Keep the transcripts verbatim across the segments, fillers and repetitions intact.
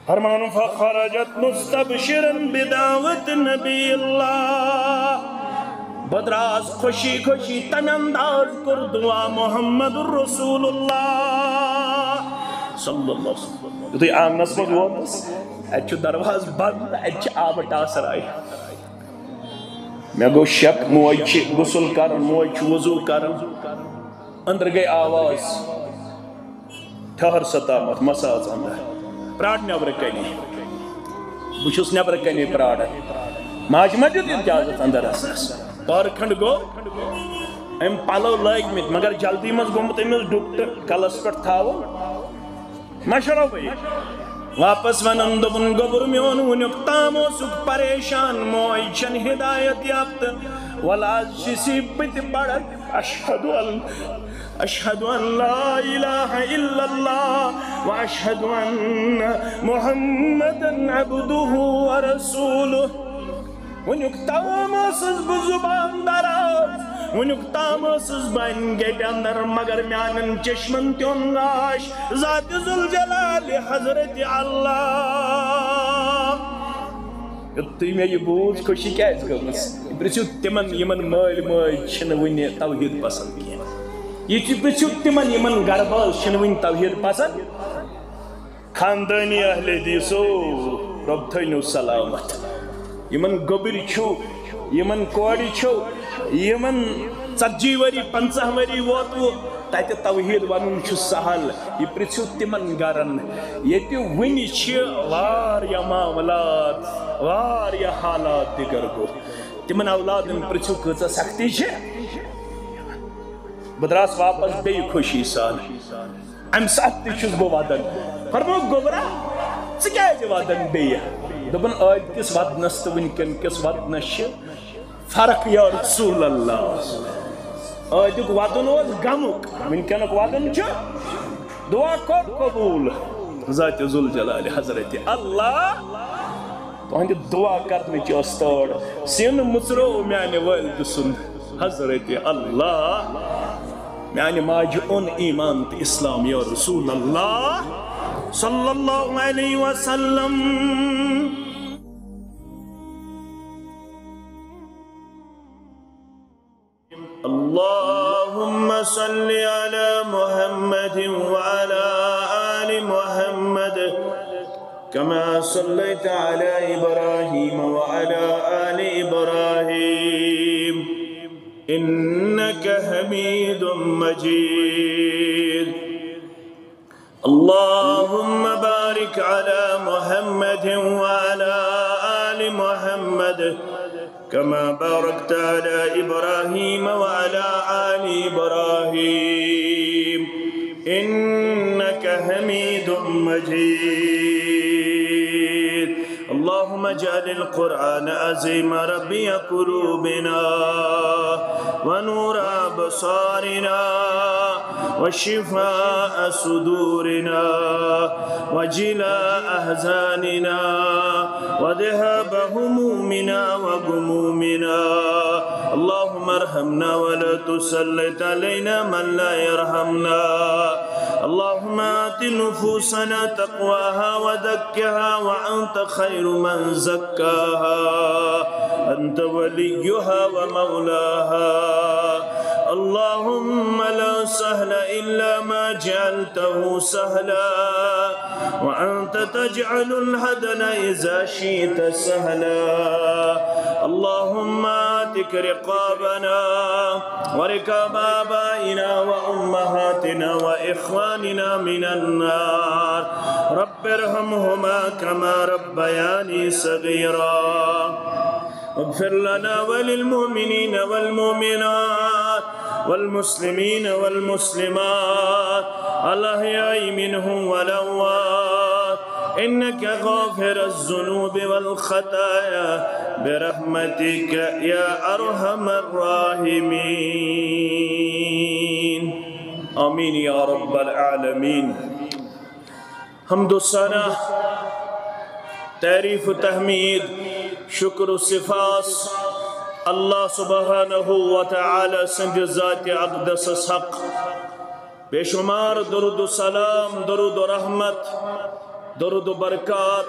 فرمان، فخرجت مستبشرا بدعوت نبی اللہ۔ بہٕ درٛاس خوشی خوشی، تَمہِ انداز کوٚر دُعا محمد رسول اللہ صلی اللہ علیہ وسلم۔ یُتھُے آنگنس منٛز ووتُس، اَتہِ چھُ دروازٕ بنٛد، اَتہِ چھِ آبہٕ ٹاسراے۔ مےٚ گوٚو شک، موج چھِ غسل کران، موج چھِ وضوٗ کران۔ أنٛدرٕ گٔے آواز، ٹھٔہر سا تامَتھ، مہ سا اژ اندر۔ پرٛار نٮ۪برٕ کَنی۔ بہٕ چھُس نٮ۪برٕ کَنی پرٛاران۔ ماجہِ ما دیُت اِجازت اندر اژنَس؟ پٔہر کھنٛڈ گوٚو، أمۍ پَلو لٲگۍ مٕتۍ، مگر جلدی منٛز گوٚمُت أمِس ڈُپٹہٕ کَلَس پٮ۪ٹھ تھاوُن۔ مہ شرو بھائی۔ واپس وَنان دوٚپُن، گوٚبُر میون، وٕنیُک تام اوسُکھ پریشان، موج چھَنہٕ ہدایت یافتہٕ۔ وَلہٕ آز چھُسی بہٕ تہِ پَران، اشہد ان، اشہد ان لا الہ الا اللہ و اشہد ان محمدا عبدہ و رسولہ۔ وٕنیُک تام ٲسٕس بہٕ زُبان دراز، وٕنیُک تام ٲسٕس بہٕ انہِ گٔٹہِ اندر، مگر میانٮ۪ن چشمن تیوٚن گاش ذات ذوالجلال حضرت اللہ۔ یُتھُے مےٚ یہِ بوٗز، خوشی کیٛازِ گٔمٕژ؟ یہِ پرٛژھِو تِمن، یِمن مٲلۍ مٲج چھِنہٕ وُنہِ توحیٖد پسنٛد کینٛہہ۔ یہِ تہِ پرٛژھِو تِمن، یِمن گرٕ بٲژ چھِنہٕ وُنہِ توحیٖد پسنٛد۔ خاندٲنی اہل حدیثو، رۄب تھٲینو سلامت۔ یِمن گوٚبرۍ چھِو، یِمن کورِ چھِو، یِمن ژتجی ؤری، پنٛژاہ ؤری ووتوٕ، تتہِ توحیٖد ونُن چھُ سہل۔ یہِ پرٛژھِو تِمن گرن، ییٚتہِ وُنہِ چھِ واریاہ معاملات، واریاہ حالات دِگر گوٚو۔ تِمن اولادن پرٛژھِو، کۭژاہ سختی چھِ۔ بہٕ درٛاس واپس بیٚیہِ خوشی سان۔ امہِ ساتہٕ تہِ چھُس بہٕ ودان۔ فرموو، گوٚبرا، ژٕ کیازِ ودان بیٚیہِ؟ دوٚپُن، ٲدۍ کِس ودنس تہٕ وٕنکیٚن کِس ودنس چھِ فرق یا رسول اللہ۔ ٲدیُک ودُن اوس غمُک، وٕنکیٚنُک ودُن چھُ۔ دعا کوٚر قبول ذات ذوالجلال حضرت اللہ۔ تُہنٛدِ دعا کرنٕچ ٲس تٲڑ، سیُن مُژروو میانہِ والدٕ سُنٛد حضرت اللہ۔ میانہِ ماجہِ اوٚن ایمان تہٕ اسلام یا رسول اللہ صلی اللہ علیہ وسلم۔ اللهم صل على محمد وعلى آل محمد كما صليت على إبراهيم وعلى آل إبراهيم إنك حميد مجيد. اللهم بارك على محمد وعلى آل محمد كما باركت على إبراهيم وعلى آل إبراهيم إنك حميد مجيد. اللهم اجعل القرآن العظيم ربيع قلوبنا ونور أبصارنا وشفاء صدورنا وجلاء أحزاننا وذهاب همومنا وغمومنا. اللهم ارحمنا ولا تسلط علينا من لا يرحمنا. اللهم آت نفوسنا تقواها وزكها وأنت خير من زكاها أنت وليها ومولاها. اللهم لا سهل إلا ما جعلته سهلا وأنت تجعل الحزن إذا شئت سهلا. اللهم اعتق رقابنا ورقاب آبائنا وأمهاتنا وإخواننا من النار. رب ارحمهما كما ربياني صغيرا. اغفر لنا وللمؤمنين والمؤمنات والمسلمين والمسلمات الأحياء منهم والأموات إنك غافر الذنوب والخطايا برحمتك يا أرحم الراحمين. آمين يا رب العالمين. حمد و ثنا، تعریف و تحمید، شکر و سپاس اللہ سبحانہ و تعالی سٕنٛدِ ذاتِ اقدسس حق۔ بے شمار درود و سلام، درود و رحمت درود و برکات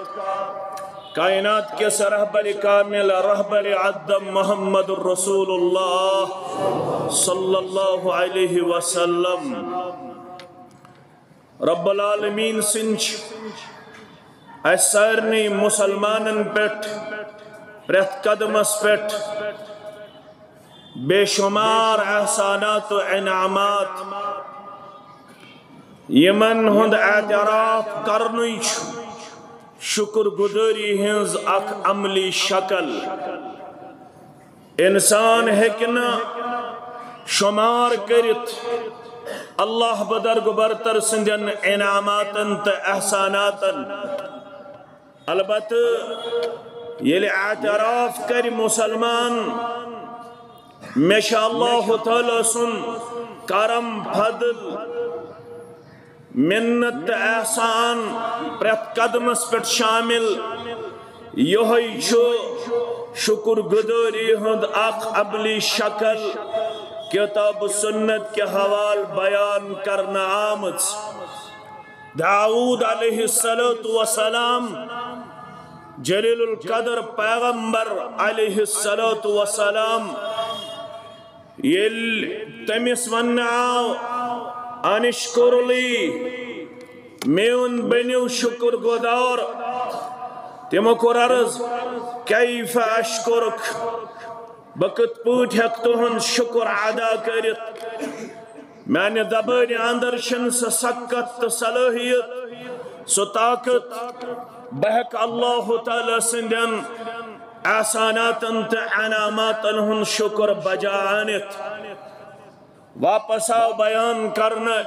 کائنات کس رہبر کامل، رہبر اعظم محمد رسول اللہ صلی اللہ علیہ وسلم۔ رب العالمین سٕنٛدۍ چھِ اَسہِ سارنٕے مُسلمانن پٮ۪ٹھ پرٛٮ۪تھ قدمس پٮ۪ٹھ بے شمار احسانات و انعامات، یِمن ہُنٛد اعتراف کرنُے چھُ شُکر گُزٲری ہٕنٛز اکھ عملی شکل۔ انسان ہیٚکہِ نہٕ شمار کٔرِتھ اللہ بدرگ برتر سٕنٛدٮ۪ن انعاماتن تہٕ احساناتن۔ البتہ ییٚلہِ اعتراف کرِ مسلمان، مےٚ چھُ اللہ تعالیٰ سُنٛد کرم فضل، منت تہٕ احسان پرٛٮ۪تھ قدمس پٮ۪ٹھ شامل، یِہوٚے چھُ شُکر گُزٲری ہُنٛد اکھ عملی شکل کتاب و سنت کہِ حوالہٕ بیان کرنہٕ آمٕژ۔ داؤد علیہ الصلوۃ والسلام، جلیل القدر پیغمبر علیہ الصلوۃ والسلام، ییٚلہِ تٔمِس وننہٕ آو، "انشکر لی"، میون بٔنِو شُکر گُزار، تِمو کوٚر عرض، "کیف اشکرک"، بہٕ کِتھ پٲٹھۍ ہٮ۪کہٕ تُہُنٛد شُکر ادا کٔرِتھ؟ میانہِ زبٲنہِ اندر چھنہٕ سۄ سکت تہٕ صلٲحیت، سۄ طاقت، بہٕ ہٮ۪کہٕ اللہ تعالیٰ سٕنٛدٮ۪ن احساناتن تہٕ انعاماتن ہُنٛد شُکر بجا أنِتھ۔ واپس آو بیان کرنہٕ،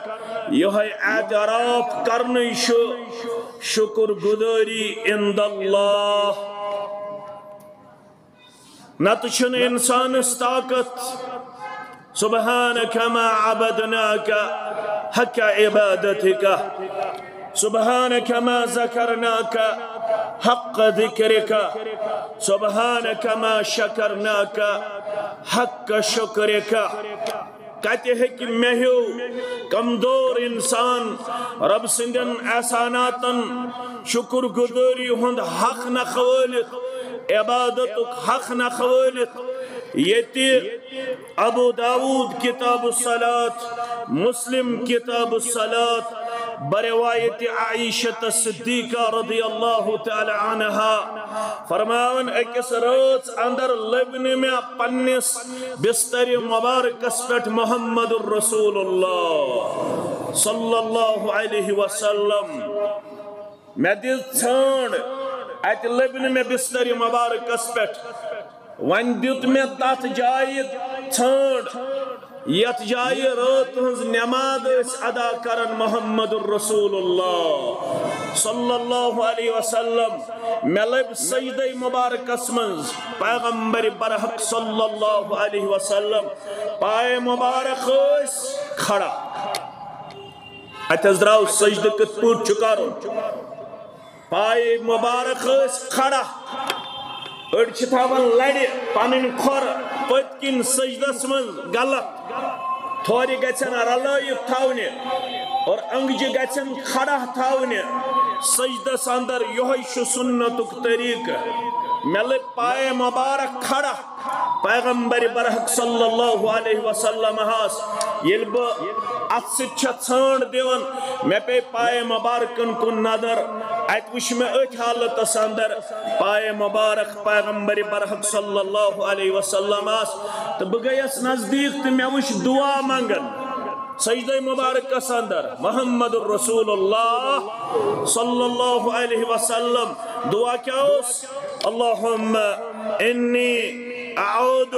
یِہوٚے اعتراف کرنُے چھُ شُکر گُزٲری عند اللہ۔ نتہٕ چھُنہٕ انسانس طاقت۔ سبحانك ما عبدناك حق عبادتك، سبحانك ما ذكرناك حق ذكرك، سبحانك ما شكرناك حق شكرك۔ کتہِ ہیٚکہِ مےٚ ہیوٗ کمزور انسان رب سٕنٛدٮ۪ن احساناتن شُکر گُزٲری ہُنٛد حق نکھٕ وٲلِتھ، عبادتُک حق نکھٕ وٲلِتھ، ییٚتہِ ابو داؤد کتاب الصلاۃ، مسلم کتاب الصلاۃ، بروایت عائشہ صدیقہ رضی اللہ تعالی عنہا فرماوان، أکِس رٲژ اندر لٔبۍ نہٕ مےٚ پننِس بستر مبارکس پٮ۪ٹھ محمد رسول اللہ صلی اللہ علیہ وسلم۔ مےٚ دِژ ژھانٛڈ، اتہِ لٔبۍ نہٕ مےٚ بستر مبارکس پٮ۪ٹھ۔ وۄنۍ دیُت مےٚ تتھ جایہِ ژھانٛڈ، یتھ جایہِ رٲژ ہٕنٛز نماز ٲسۍ ادا کران محمد رسول اللہ صلی اللہ علیہ وسلم۔ مےٚ لٔبۍ سجدے مبارکس منٛز پیغمبر برحق صلی اللہ علیہ وسلم۔ پائے مبارک ٲسۍ کھڑا۔ اتہِ حظ درٛاو سجدٕ کِتھ پٲٹھۍ چھُ کرُن۔ پایہِ مبارک ٲسۍ کھڑا۔ أڑۍ چھِ تھاوان لرِ پنٕنۍ کھۄر پٔتۍ کِنۍ سجدس منٛز غلط۔ تھورِ گژھن رلٲیِتھ تھاونہِ اور انگجہِ گژھن کھڑا تھاونہِ۔ سجدس اندر یِہوٚے چھُ سنتُک طریقہٕ۔ مےٚ لٔبۍ پایہِ مبارک کھڑا۔ پیغمبر برحق صلی اللہ علیہ وسلم ہس ییٚلہِ بہٕ اتھ سۭتۍ چھَس ژھانٛڈ دِوان، مےٚ پیٚیہِ پایہِ مبارکن کُن نظر۔ اتہِ وٕچھ مےٚ أتھۍ حالتس اندر پایہِ مبارک پیغمبر برحق صلی اللہ علیہ وسلم ہس، تہٕ بہٕ گٔیَس نزدیٖک تہٕ مےٚ وٕچھ دعا منگان۔ سجدہ مبارکس اندر محمد رسول اللہ صلی اللہ علیہ وسلم دعا کیا اوس؟ اللہم انی اعوذ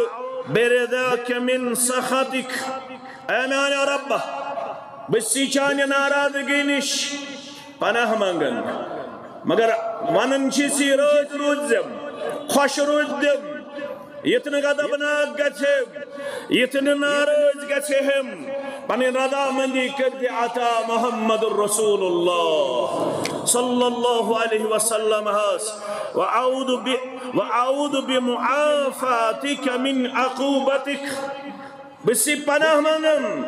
برضاک من سخطک۔ اے میانہِ رب، بہٕ چھُس چانہِ ناراضگی نِش پناہ منگان۔ مگر ونان چھِ سی، رٲضۍ روٗززٮ۪م، خۄش روٗززٮ۪م، یِتھ نہٕ غضبناک گژھِ، یِتھ نہٕ ناراض گژھِ ہم۔ پنٕنۍ رضامندی کٔرۍ زِ عطا محمد رسول اللہ صلی اللہ علیہ وسلم ہس۔ وأعوذ ب-، وأعوذ بمعافاتك من عقوبتك۔ بہٕ چھُس پناہ منگان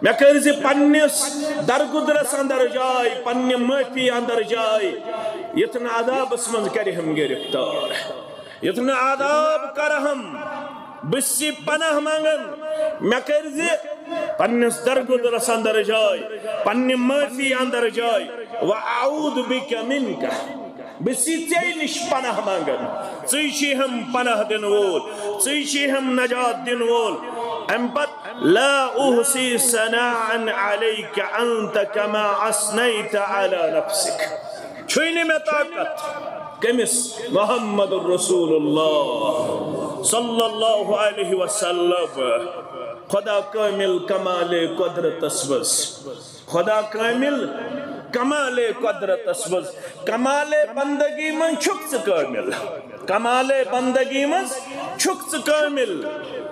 مےٚ کٔرۍ زِ پننِس درگُزرس اندر جاے، پننہِ معٲفی اندر جاے، یُتھ نہٕ عذابس منٛز کرِ ہم گرفتار، یُتھ نہٕ عذاب کرہم۔ بہٕ چھُس پناہ منگان، مےٚ کٔرۍ زِ پننِس درگُزرس اندر جاے، پننہِ معٲفی اندر جاے۔ وَأَعُوذُ بِكَ مِنكَ۔ بہٕ چھُس ژےٚ نِش پناہ منگان۔ ژٕے چھُے ہم پناہ دِنہٕ وول، ژٕے چھُے ہم نجات دِنہٕ وول۔ امہِ پتہٕ، لا احصی ثناء علیک انت کما اثنیت علی نفسک۔ چھُے نہٕ مےٚ طاقت۔ کٔمِس؟ محمد رسول اللہ صلی اللہ علیہ وسلم۔ خدا کامل کمال قدرتس منٛز۔ خدا کامل کمال قدرتس منٛز۔ کمال بندگی منٛز چھُکھ ژٕ کامل۔ کمال بندگی منٛز چھُکھ ژٕ کامل۔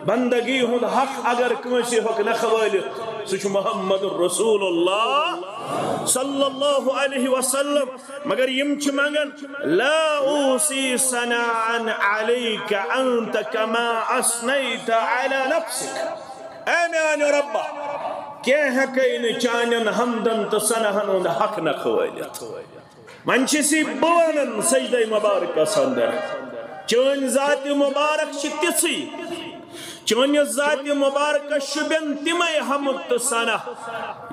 بندگی ہُنٛد حق اگر کٲنٛسہِ ہیوٚک نکھٕ وٲلِتھ، سُہ چھُ محمد رسول اللہ صلی اللہ علیہ وسلم۔ مگر یِم چھِ منگان، لا احصی ثناء علیک انت کما اثنیت علی نفسک۔ اے میانہِ رۄبہ، کینٛہہ ہیٚکے نہٕ چانٮ۪ن حمدن تہٕ ثناہن ہُنٛد حق نکھٕ وٲلِتھ۔ وۄنۍ چھُس بہٕ ونان سجدے مبارکس اندر، چٲنۍ ذات مبارک چھِ تِژھٕے، چٲنِس ذات مبارکس شوٗبن تِمے حمد تہٕ ثنا،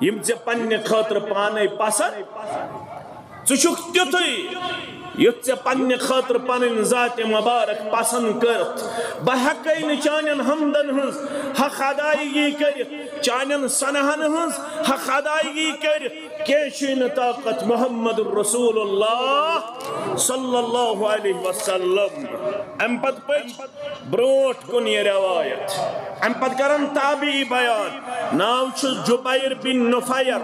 یِم ژےٚ پننہِ خٲطرٕ پانے پسند۔ ژٕ چھُکھ تیُتھُے، یُتھ ژےٚ پننہِ خٲطرٕ پنٕنۍ ذات مبارک پسند کٔرتھ۔ بہٕ ہیٚکے نہٕ چانٮ۪ن حمدن ہٕنٛز حق ادایگی کٔرِتھ، چانٮ۪ن ثناہن ہٕنٛز حق ادایگی کٔرِتھ۔ کینٛہہ چھُے نہٕ طاقت محمد رسول اللہ صلی اللہ علیہ وسلم۔ امہِ پتہٕ پٔچ برونٛٹھ کُن یہِ روایت۔ امہِ پتہٕ کرن تابعی بیان، ناو چھُس جبیر بن نفیر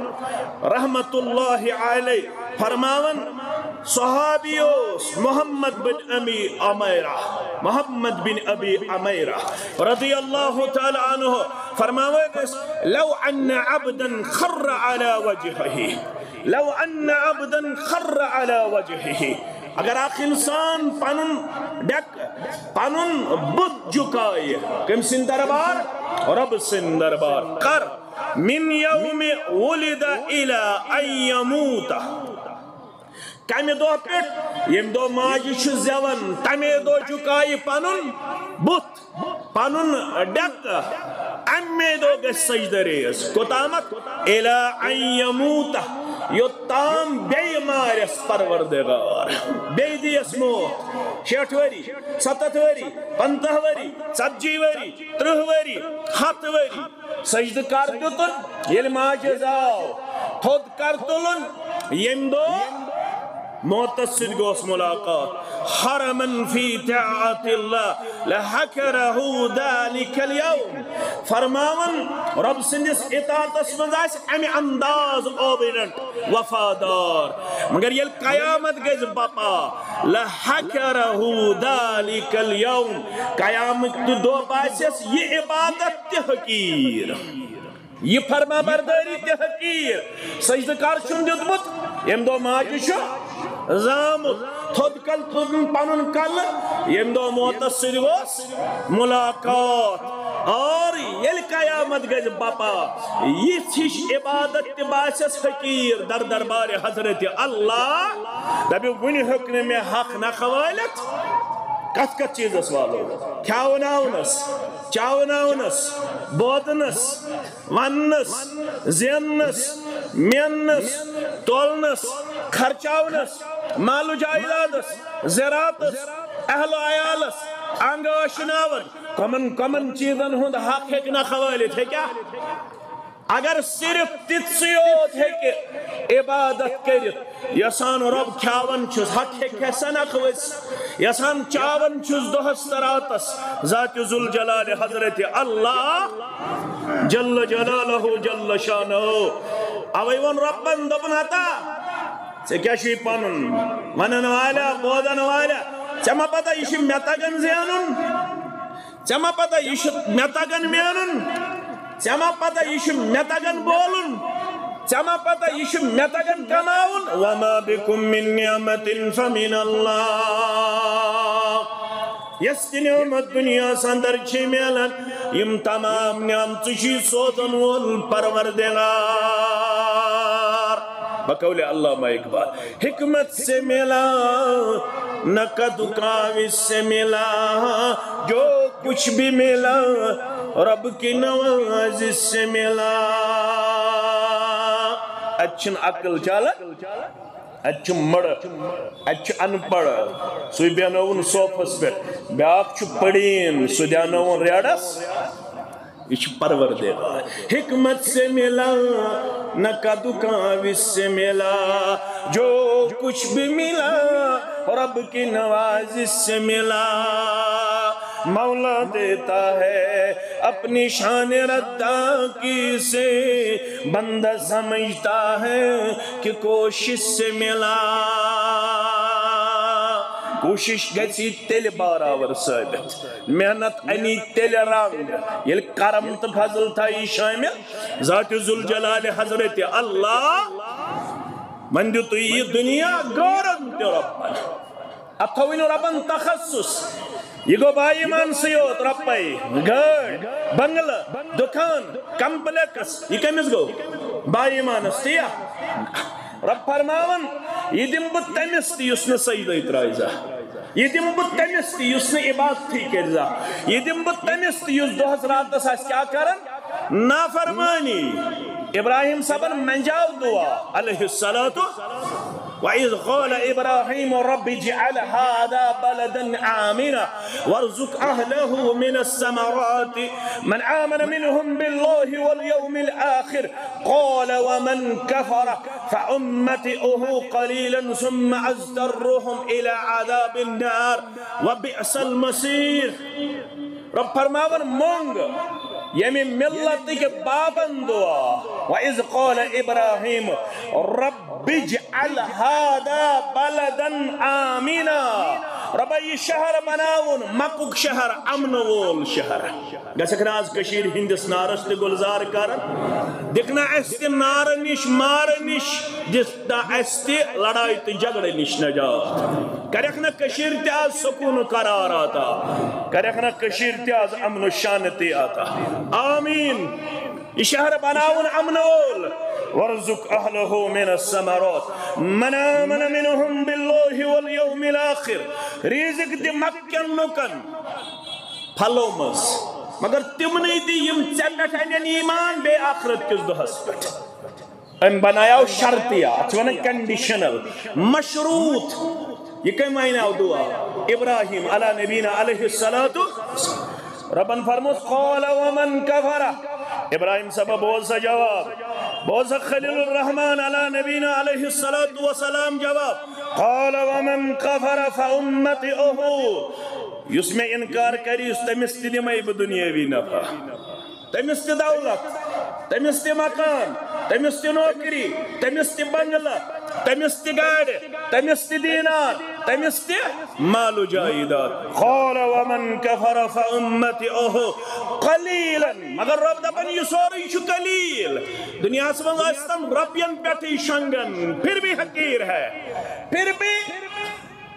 رحمت اللہ علیہ، فرماوان، صحابی اوس محمد بن ابی عمیرہ، محمد بن ابی عمیرہ رضی اللہ تعالی عنہ فرماوان ٲسۍ، لو ان عبدا خر علی وجهه، لو ان عبدا خر علی وجهه۔ اگر اکھ انسان پنُن ڈیک، پنُن بُتھ جُکایہِ، کٔمۍ سٕنٛدِ دربار؟ رۄب سٕنٛدِ دربار۔ کر؟ من یوم ولد الی ان یموت۔ کمہِ دۄہ پٮ۪ٹھ؟ ییٚمہِ دۄہ ماجہِ چھُ زٮ۪وان، تمے دۄہ جُکایہِ پنُن بُتھ، پنُن ڈیک، امے دۄہ گژھِ سجدٕ ریز۔ کوٚتامتھ؟ الی ان یموت، یوٚتام بیٚیہِ مارٮ۪س پروردگار، بیٚیہِ دِیَس موت۔ شیٹھ ؤری، ستتھ ؤری، پنٛژاہ ؤری، ژتجی ؤری، ترٕٛہ ؤری، ہتھ ؤری۔ سجدٕ کر دیُتُن؟ ییٚلہِ ماجہِ زاو۔ تھوٚد کر تُلُن؟ ییٚمہِ دۄہ موتس سۭتۍ گوس ملاقات۔ حرما فی طاعت اللہ لحقرہ ذلک الیوم۔ فرماوان، رۄب سٕنٛدِس اطاعتس منٛز آسہِ امہِ انداز obedient، وفادار۔ مگر ییٚلہِ قیامت گژھِ بپا، لحقرہ ذلک الیوم، قیامت دۄہ باسٮ۪س یہِ عبادت تہِ حقیٖر، یہِ فرما بردٲری تہِ حقیٖر۔ سجدٕ کر چھُن دیُتمُت؟ ییٚمہِ دۄہ ماجہِ چھُ زامُت۔ تھوٚد کل تُلُن پنُن کلہٕ، ییٚمہِ دۄہ موتس سۭتۍ گوس ملاقات۔ اور ییٚلہِ قیامت گژھِ بپا، یِژھ ہِش عبادت تہِ باسٮ۪س حقیٖر در دربارِ حضرت اللہ۔ دپہِ، وُنہِ ہیوٚک نہٕ مےٚ حق نکھٕ وٲلِتھ۔ کتھ کتھ چیٖزس والو؟ کھیاوناونس، چاوناونس، بوزنس، وننس، زیننس، میننس، تولنس، خرچاونس، مال و جائیدادس، زراعتس، اہل و عیالس، انگ ٲشناون، کمن کمن چیزن ہُنٛد حق ہیٚکہِ نکھٕ وٲلِتھ؟ ہیٚکیٛاہ؟ اگر صرف تِژھٕے یوت ہیٚکہِ عبادت کٔرِتھ، یژھان رۄب کھیاوان چھُس، حق ہیٚکہِ سا نکھٕ ؤژھ؟ یژھان چاوان چھُس دۄہس تہٕ راتس، ذات ذوالجلال حضرت اللہ جل جلالہ جل شانہ۔ اوے ووٚن رۄبن، دوٚپُن، ہتا، ژےٚ کیٛاہ چھُے پنُن؟ ونن والا، بوزن والا، ژےٚ ما پتہ یہِ چھُ مےٚ تگان زینُن؟ ژےٚ ما پتہ یہِ چھُ مےٚ تگان مینُن؟ ژےٚ ما پتہ یہِ چھُ مےٚ تگان بولُن؟ ژےٚ ما پتہ یہِ چھُ مےٚ تگان کماوُن؟ وما بکم من نعمت فمن اللہ۔ یۄس تہِ نعمت دنیاہس اندر چھِ میلان، یِم تمام نعمژٕ چھِ سوزن وول پروردگار۔ بقول علامہ اقبال، حکمت سے ملا، نہ کدو کاوش سے ملا، جو کچھ بھی ملا، رب کی نوازش سے ملا۔ اتہِ چھِنہٕ عقل چلان۔ اتہِ چھُ مٔڑٕ، اتہِ چھُ ان پڑھ۔ سُے بیٚہنٲوُن صوفس پٮ۪ٹھ، بیٛاکھ چھُ پڑیٖن، سُہ دیٛاونٲوُن ریڈس۔ یہِ چھُ پروردگار۔ حکمت سے ملا، نہ کدو کاوش سے ملا، جو کچھ بھی ملا، رب کی نوازش سے ملا۔ مولا دیتا ہے اپنی شان ردا کی سے، بندہ سمجھتا ہے کہ کوشش سے ملا۔ کوشش گژھِ تیٚلہِ بارآور ثٲبت، محنت اَنی تیٚلہِ رنگ، ییٚلہِ کرم تہٕ فضل تھایی شٲمِل۔ ذات ذوالجلال حضرت اللہ، وۄنۍ دیُتُے یہِ دُنیا غٲرن تہِ رۄبن۔ اتھ تھووٕے نہٕ رۄبن تخصص۔ یہِ گوٚو با ایمانسٕے یوت، رۄپے، گٲڑۍ، بنگلہٕ، دُکان، کمپلیکس، یہِ کٔمِس گوٚو؟ با ایمانس، تی یا؟ رۄب فرماوان، یہِ دِمہٕ بہٕ تٔمِس تہِ یُس نہٕ سجدے ترٛاوِ زانٛہہ۔ یہِ دِمہٕ بہٕ تٔمِس تہِ یُس نہٕ عبادتھٕے کرِ زانٛہہ۔ یہِ دِمہٕ بہٕ تٔمِس تہِ یُس دۄہس راتس آسہِ کیٛاہ کران؟ نافرمانی۔ ابراہیم صٲبن منجاو دعا علیہ الصلوۃ۔ وَإِذْ قَالَ إِبْرَاهِيمُ رَبِّ اجْعَلْ هَذَا بَلَدًا آمِنًا وَارْزُقْ أَهْلَهُ مِنَ الثَّمَرَاتِ مَنْ آمَنَ مِنْهُمْ بِاللَّهِ وَالْيَوْمِ الْآخِرِ قَالَ وَمَنْ كَفَرَ فَأُمَتِّعُهُ قَلِيلًا ثُمَّ أَضْطَرُّهُ إِلَى عَذَابِ النَّارِ وَبِئْسَ الْمَصِيرُ۔ رۄب فرماوان، مۄنگ ییٚمہِ ملتٕکۍ بابن دعا، وَإِذْ قَالَ إِبْرَاهِيمُ رَبِّ اجْعَلْ هَذَا بَلَدًا آمِنًا۔ رۄبا، یہِ شہر بناوُن مکُک شہر، امنہٕ وول شہر۔ گژھکھ نہ آز کٔشیٖرِ ہٕنٛدِس نارس تہِ گُلزار کرن؟ دِکھ نہ اسہِ تہِ نارٕ نِش، مارٕ نِش، دِکھ نہ اسہِ تہِ لڑایہِ تہٕ جھگڑٕ نِش نجات۔ کرکھ نہ کٔشیٖرِ تہِ آز سکوٗن قرار عطا۔ کرکھ نہ کٔشیٖرِ تہِ آز امن و شانتی عطا۔ آمین۔ یہِ شہر بناوُن امن وول۔ وارزق اہلہ من الثمرات من آمن منہم باللہ والیوم الاخر۔ رزق دِ مکہ کٮ۪ن لوٗکن پھلو منٛز، مگر تِمنٕے دِ یِم ژےٚ پٮ۪ٹھ انن ایمان بیٚیہِ آخرت کِس دۄہس پٮ۪ٹھ۔ أمۍ بنایاو شرطیہ، اتھ چھِ ونان conditional، مشروط۔ یہِ کٔمۍ مانیاو دعا؟ ابراہیم علی نبینا علیہ الصلوۃ۔ ربن فرموس، قال ومن کفر۔ ابراہیم صٲب، بوز سا جواب، بوز سا خلیل الرحمان علی نبینا علیہ الصلوۃ والسلام جواب۔ قال ومن کفر فامتعه۔ یُس مےٚ انکار کرِ، یُس، تٔمِس تہِ دِمے بہٕ دُنیٲوی نفع۔ تٔمِس تہِ دولت، تٔمِس تہِ مکان، تٔمِس تہِ نوکری، تٔمِس تہِ بنگلہٕ، تٔمِس تہِ گاڑِ، تٔمِس تہِ دینار، تٔمِس تہِ مال و جائیداد۔ قال ومن کفر فامتعه قلیلا۔ مگر رب دپان، یہِ سورُے چھُ قلیل۔ دنیاہس منٛز ٲسۍ تم رۄپین پٮ۪ٹھٕے شۄنگان، پھر بھی حقیر ہے، پھر بھی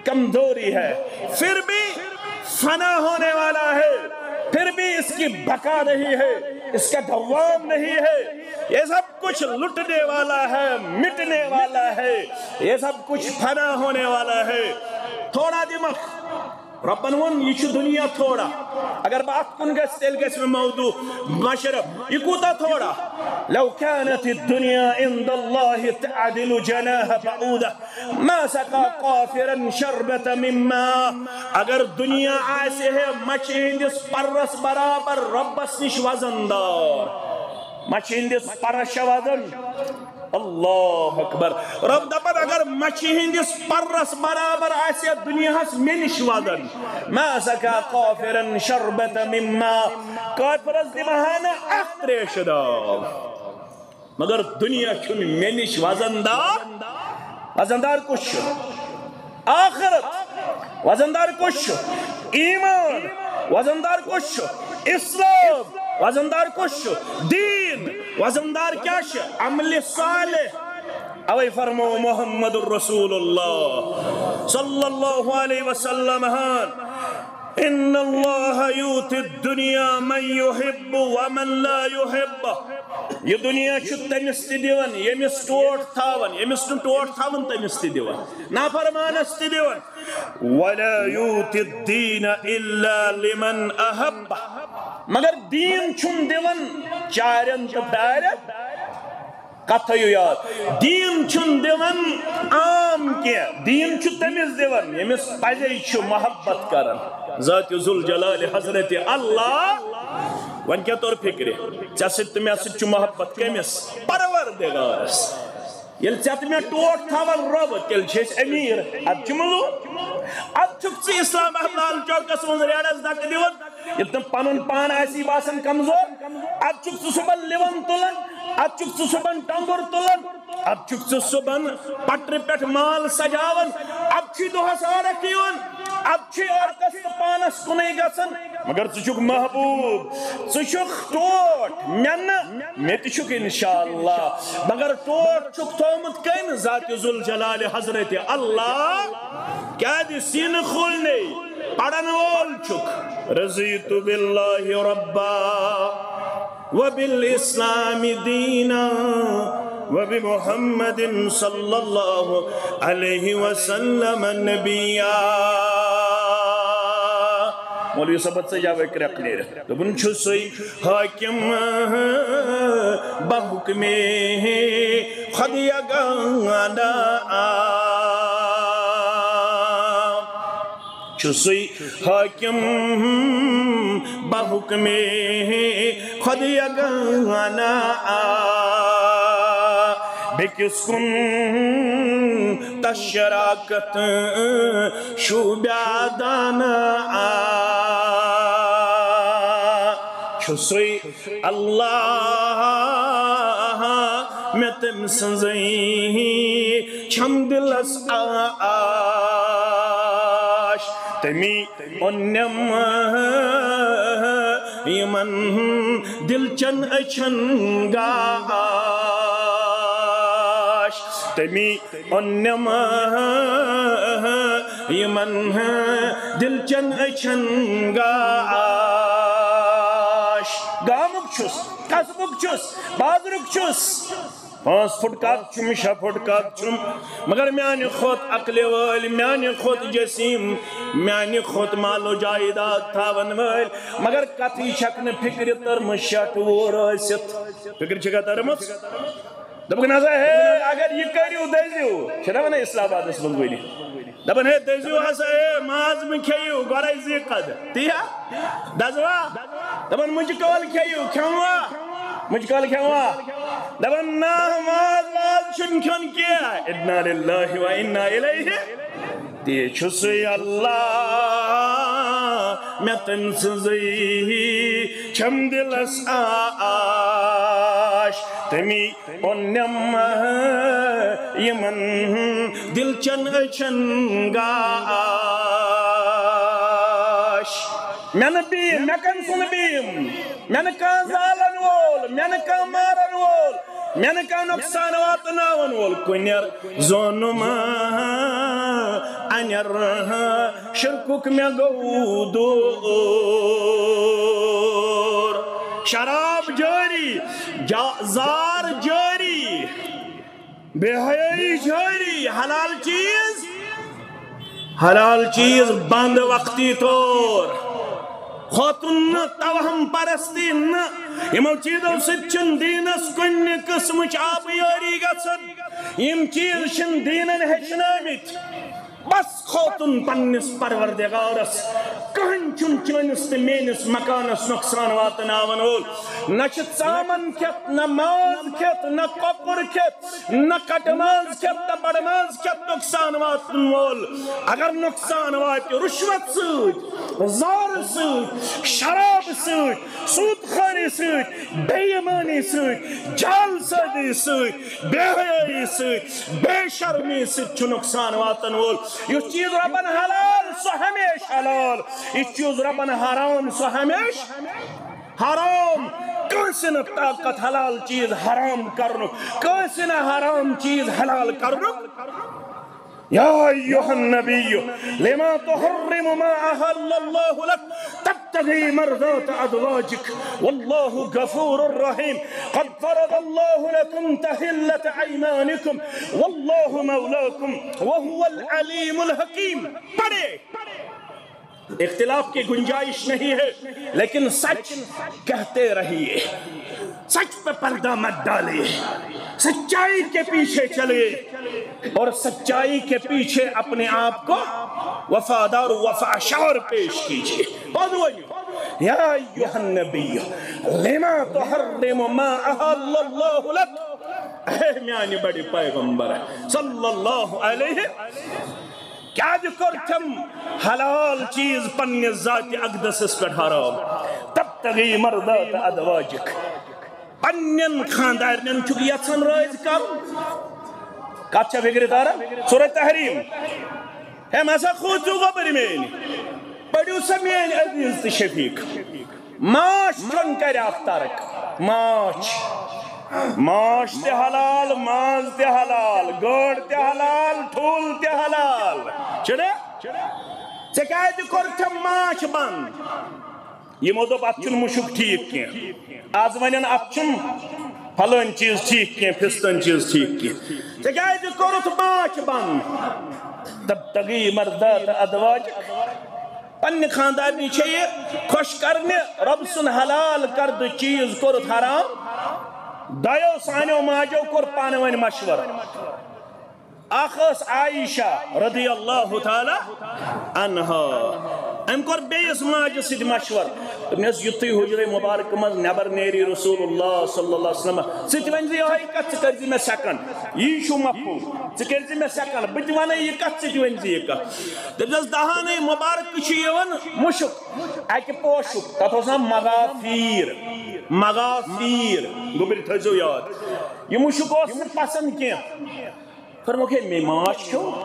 کمزوری ہے، پھر بھی فنا ہونے والا ہے، پھر بھی اس کی بقا نہیں ہے، اس کا دوام نہیں ہے۔ یہ سب کچھ لٹنے والا ہے، مٹنے والا ہے، یہ سب کچھ فنا ہونے والا ہے۔ تھوڑا دماغ، ربن ووٚن، یہِ چھُ دُنیا تھوڑا۔ اگر بہٕ اَتھ کُن گژھٕ، تیٚلہِ گژھِ مےٚ موضوع مشرف۔ یہِ کوٗتاہ تھوڑا؟ لو كانت الدنيا عند الله تعدل جناح بعوضة ما سقى كافرا شربة من ماء۔ اگر دنیا آسہِ ہے مچھِ ہٕنٛدِس پرس برابر رۄبس نِش وزن دار، مچھِ ہٕنٛدِس پرس چھا وزن؟ اللہ اکبر۔ رب دپان، اگر مچھِ ہٕنٛدِس پرس برابر آسہِ ہے دنیاہس مےٚ نِش وزن، ما سقى كافرا شربة من ماء، کافرس دِمہٕ ہا نہٕ اکھ تریشہِ داب۔ مگر دنیا چھُنہٕ مےٚ نِش وزن دار۔ وزن دار کُس چھُ؟ آخرت۔ وزن دار کُس چھُ؟ ایمان۔ وزن دار کُس چھُ؟ اسلام۔ وزن دار کُس چھُ؟ دین۔ وزن دار کیٛاہ چھُ؟ عمل صالح۔ اوے فرمو محمد رسول اللہ صلی اللہ علیہ وسلم ہن، ان اللہ یؤتی الدنیا من یحب ومن لا یحب۔ یہِ دُنیا چھُ تٔمِس تہِ دِوان، ییٚمِس ٹوٹھ تھاوان، ییٚمِس نہٕ ٹوٹھ تھاوان، تٔمِس تہِ دِوان، نافرمانس تہِ دِوان۔ ولا یؤتی الدین الا لمن احب۔ مگر دیٖن چھُنہٕ دِوان چارٮ۪ن تہٕ پھیارٮ۪ن۔ کتھ تھٲیِو یاد، دیٖن چھُنہٕ دِوان عام کینٛہہ، دیٖن چھُ تٔمِس دِوان ییٚمِس پزے چھُ محبت کران ذات ذوالجلال حضرت اللہ۔ وۄنۍ کیٛاہ توٚر فکرِ؟ ژےٚ سۭتۍ تہٕ مےٚ سۭتۍ چھُ محبت کٔمِس؟ پروردگارس۔ ییٚلہِ ژےٚ تہٕ مےٚ ٹوٹھ تھاوان رۄبہٕ، تیٚلہِ چھِ أسۍ أمیٖر۔ اَدٕ چھُ ملوٗک۔ اَدٕ چھُکھ ژٕ اسلام آباد لال چوکس منٛز ریڈس دکہٕ دِوان، ییٚلہِ تِم پنُن پان آسی باسان کمزور، ادٕ چھُکھ ژٕ صُبحن لِوَن تُلان، ادٕ چھُکھ ژٕ صُبحن ٹۄنٛگُر تُلان، ادٕ چھُکھ ژٕ صُبحن پٹرِ پٮ۪ٹھ مال سجاوان، ادٕ چھُے دۄہس عٲرق یِوان، ادٕ چھُے عٲرقس تہٕ پانس کُنُے گژھان۔ مگر ژٕ چھُکھ محبوب، ژٕ چھُکھ ٹوٹھ، مےٚ نہٕ، مےٚ تہِ چھُکھ انشاءاللہ، مگر ٹوٹھ چھُکھ تھومُت کٔمۍ؟ ذات ذوالجلال حضرت اللہ۔ کیٛازِ سیٖنہٕ کھولنے؟ پرن وول چھُکھ۔ رضیت باللہ ربا وبالاسلام دینا وبمحمد صلی اللہ علیہ وسلم نبیا۔ مولوی صٲبس ژٔجاوے کرٛٮ۪کھ نیٖرِتھ۔ دوٚپُن چھُ سُے حٲکِم بحُکمِ خۄد یگانہ۔ چھُ سُے حٲکِم بحُکمِ خۄد یگانہ۔ بیٚکِس کُن تس شراکت شوٗبیا دانہ۔ چھُ سُے اللہ، مےٚ تٔمۍ سٕنٛزٕے چھم دِلس آش۔ تٔمی اوٚنم یِمن دِلچن أچھن گاش۔ تٔمی اوٚنم یِمن دِلچن أچھن گاش۔ گامُک چھُس، قصبُک چھُس، بازرُک چھُس، پانٛژھ فُٹ قد چھُم، شےٚ فُٹ قد چھُم، مگر میانہِ کھۄت عقلہِ وٲلۍ، میانہِ کھۄت جسیٖم، میانہِ کھۄت مال و جایداد تھاون وٲلۍ، مگر کتھٕے چھکھ نہٕ فکرِ تٔرمٕژ شیٹھ وُہُر ٲسِتھ۔ فکرِ چھکھا تٔرمٕژ؟ دوٚپُکھ، نہ سا ہے، اگر یہِ کٔرِو، دٔزِو۔ چھِنہ وَنان اسلام آبادس منٛز وٕنہِ؟ دَپان، ہے، دٔزِو ہسا، ہے، ماز مہٕ کھیٚیِو، گۄڈَے زی قد۔ تی ہا؟ دَزوا؟ دَپان، مُجہِ کٲلۍ کھیٚیِو، کھیوٚوا؟ مُجہِ کٲلۍ کھیوٚوا؟ دَپان، نہ، ماز واز چھُنہٕ کھیوٚن کینٛہہ۔ انا للہ و انا الیہ۔ تی چھُ سُے اللہ، مےٚ تٔمۍ سٕنٛزٕے چھَم دِلس آش۔ تٔمی اوٚنم یِمن دِلچن أچھن گاش۔ مےٚ نہٕ بیٖم، مےٚ کَم سُنٛد بیٖم، مےٚ نہٕ کانٛہہ زالن وول، مےٚ نہٕ کانٛہہ مارن وول، مےٚ نہٕ کانٛہہ نۄقصان واتناون وول۔ کُنٮ۪ر زونُم انٮ۪ر، شرکُک مےٚ گوٚو دوٗر۔ شراب جٲری، جا-، زار جٲری، بے حیٲیی جٲری، حلال چیٖز، حلال چیٖز بنٛد وقتی طور۔ خوتُن نہٕ، توہم پرستی نہٕ، یِمو چیٖزو سۭتۍ چھُنہٕ دیٖنس کُنہِ قٕسمٕچ آبیٲری گژھان۔ یِم چیٖز چھِنہٕ دیٖنن ہیٚچھنٲومٕتۍ۔ بس کھوژُن پننِس پروردگارس۔ کٕہٕنۍ چھُنہٕ چٲنِس تہٕ میٲنِس مکانس نۄقصان واتناون وول۔ نہ چھِ ژامن کھٮ۪تھ، نہ ماز کھٮ۪تھ، نہ کۄکُر کھٮ۪تھ، نہ کٹہٕ ماز کھٮ۪تھ، نہ بڑٕ ماز کھٮ۪تھ نۄقصان واتن وول۔ اگر نۄقصان واتہِ رُشوت سۭتۍ، زارٕ سۭتۍ، شرابہٕ سۭتۍ، سود خٲری سۭتۍ، بے ایمٲنی سۭتۍ، جعل سٲزی سۭتۍ، بے حیٲیی سۭتۍ، بے شرمی سۭتۍ چھُ نۄقصان واتن وول۔ یُس چیٖز رۄبن حلال، سُہ ہمیشہٕ حلال۔ یُس چیٖز رۄبن حرام، سُہ ہمیشہٕ حرام۔ کٲنٛسہِ نہٕ طاقت حلال چیٖز حرام کرنُک، کٲنٛسہِ نہٕ حرام چیٖز حلال کرنُک۔ يا أيها النبي لما تحرم ما أحل الله لك تبتغي مرضات أزواجك والله غفور رحيم. قد فرض الله لكم تحلة أيمانكم والله مولاكم وهو العليم الحكيم. پڑھے۔ اختلاف کی گنجائش نہیں ہے، لیکن سچ کہتے رہیے، سچ پہ پردہ مت ڈالیے، سچائی کے پیچھے چلیے اور سچائی کے پیچھے اپنے آپ کو وفادار و وفاشار پیش کیجیے۔ بعد ونیو، يا أيها النبي لما تحرم ما أحل الله لك. اے میانہِ بڑِ پیغمبر صلی اللہ علیہ، کیازِ کوٚر تٔمۍ حلال چیز پننہِ ذاتِ اقدسس پٮ۪ٹھ حرام؟ تبتغی مرضات ازواجک، پننٮ۪ن خاندارنٮ۪ن چھُکھ یژھان رٲضۍ کرُن؟ کتھ چھےٚ فکرِ تران؟ سورہ تحریم۔ ہے مسا کھوژِو گوٚبرۍ میٲنۍ، پٔرِو سا میٲنۍ عزیز تہٕ شفیق۔ ماچھ کھیوٚن کرِ اکھ ترک۔ ماچھ، ماچھ تہِ حلال، ماز تہِ حلال، گٲڈ تہِ حلال، ٹھوٗل تہِ حلال۔ چھُنہ؟ ژےٚ کیازِ کوٚرتھ ماچھ بند؟ یِمو دوٚپ، اتھ چھُنہٕ مُشُک ٹھیٖک کینٛہہ۔ از ونن، اتھ چھُنہٕ فلٲنۍ چیٖز ٹھیٖک کینٛہہ، فستٲنۍ چیٖز ٹھیٖک کینٛہہ۔ ژےٚ کیازِ کوٚرُتھ ماچھ بند؟ تبتغی مرضات ازواجک۔ پننہِ خاندارنہِ چھے یہِ خۄش کرنہِ، رۄب سُنٛد حلال کردٕ چیٖز کوٚرُتھ حرام۔ دۄیو سانیو ماجو کوٚر پانہٕ ؤنۍ مشورٕ۔ اکھ ٲس عائشہ رضی اللہ تعالی عنہا، أمۍ کوٚر بیٚیِس ماجہِ سۭتۍ مشورٕ۔ دوٚپنس، یُتھُے حجرے مبارک منٛز نٮ۪بر نیری رسول اللہ صلی اللہ علیہ وسلم، ژٕ تہِ ؤنۍ زِ یِہوٚے کتھ، ژٕ کٔرۍ زِ مےٚ سیکنڈ، یی چھُ مفہوم، ژٕ کٔرۍ زِ مےٚ سیکنڈ، بہٕ تہِ ونَے یہِ کتھ، ژٕ تہِ ؤنۍ زِ یہِ کتھ۔ دوٚپنس، دہانٕے مبارک چھُ یِوان مُشُک، اکہِ پوشُک، تتھ اوس ناو مغافیر، مغافیر، گوٚبرۍ تھٲیزیو یاد۔ یہِ مُشُک اوس نہٕ پسند کینٛہہ۔ فرمووُکھ، ہے، مےٚ ماچھ کھیوٚو۔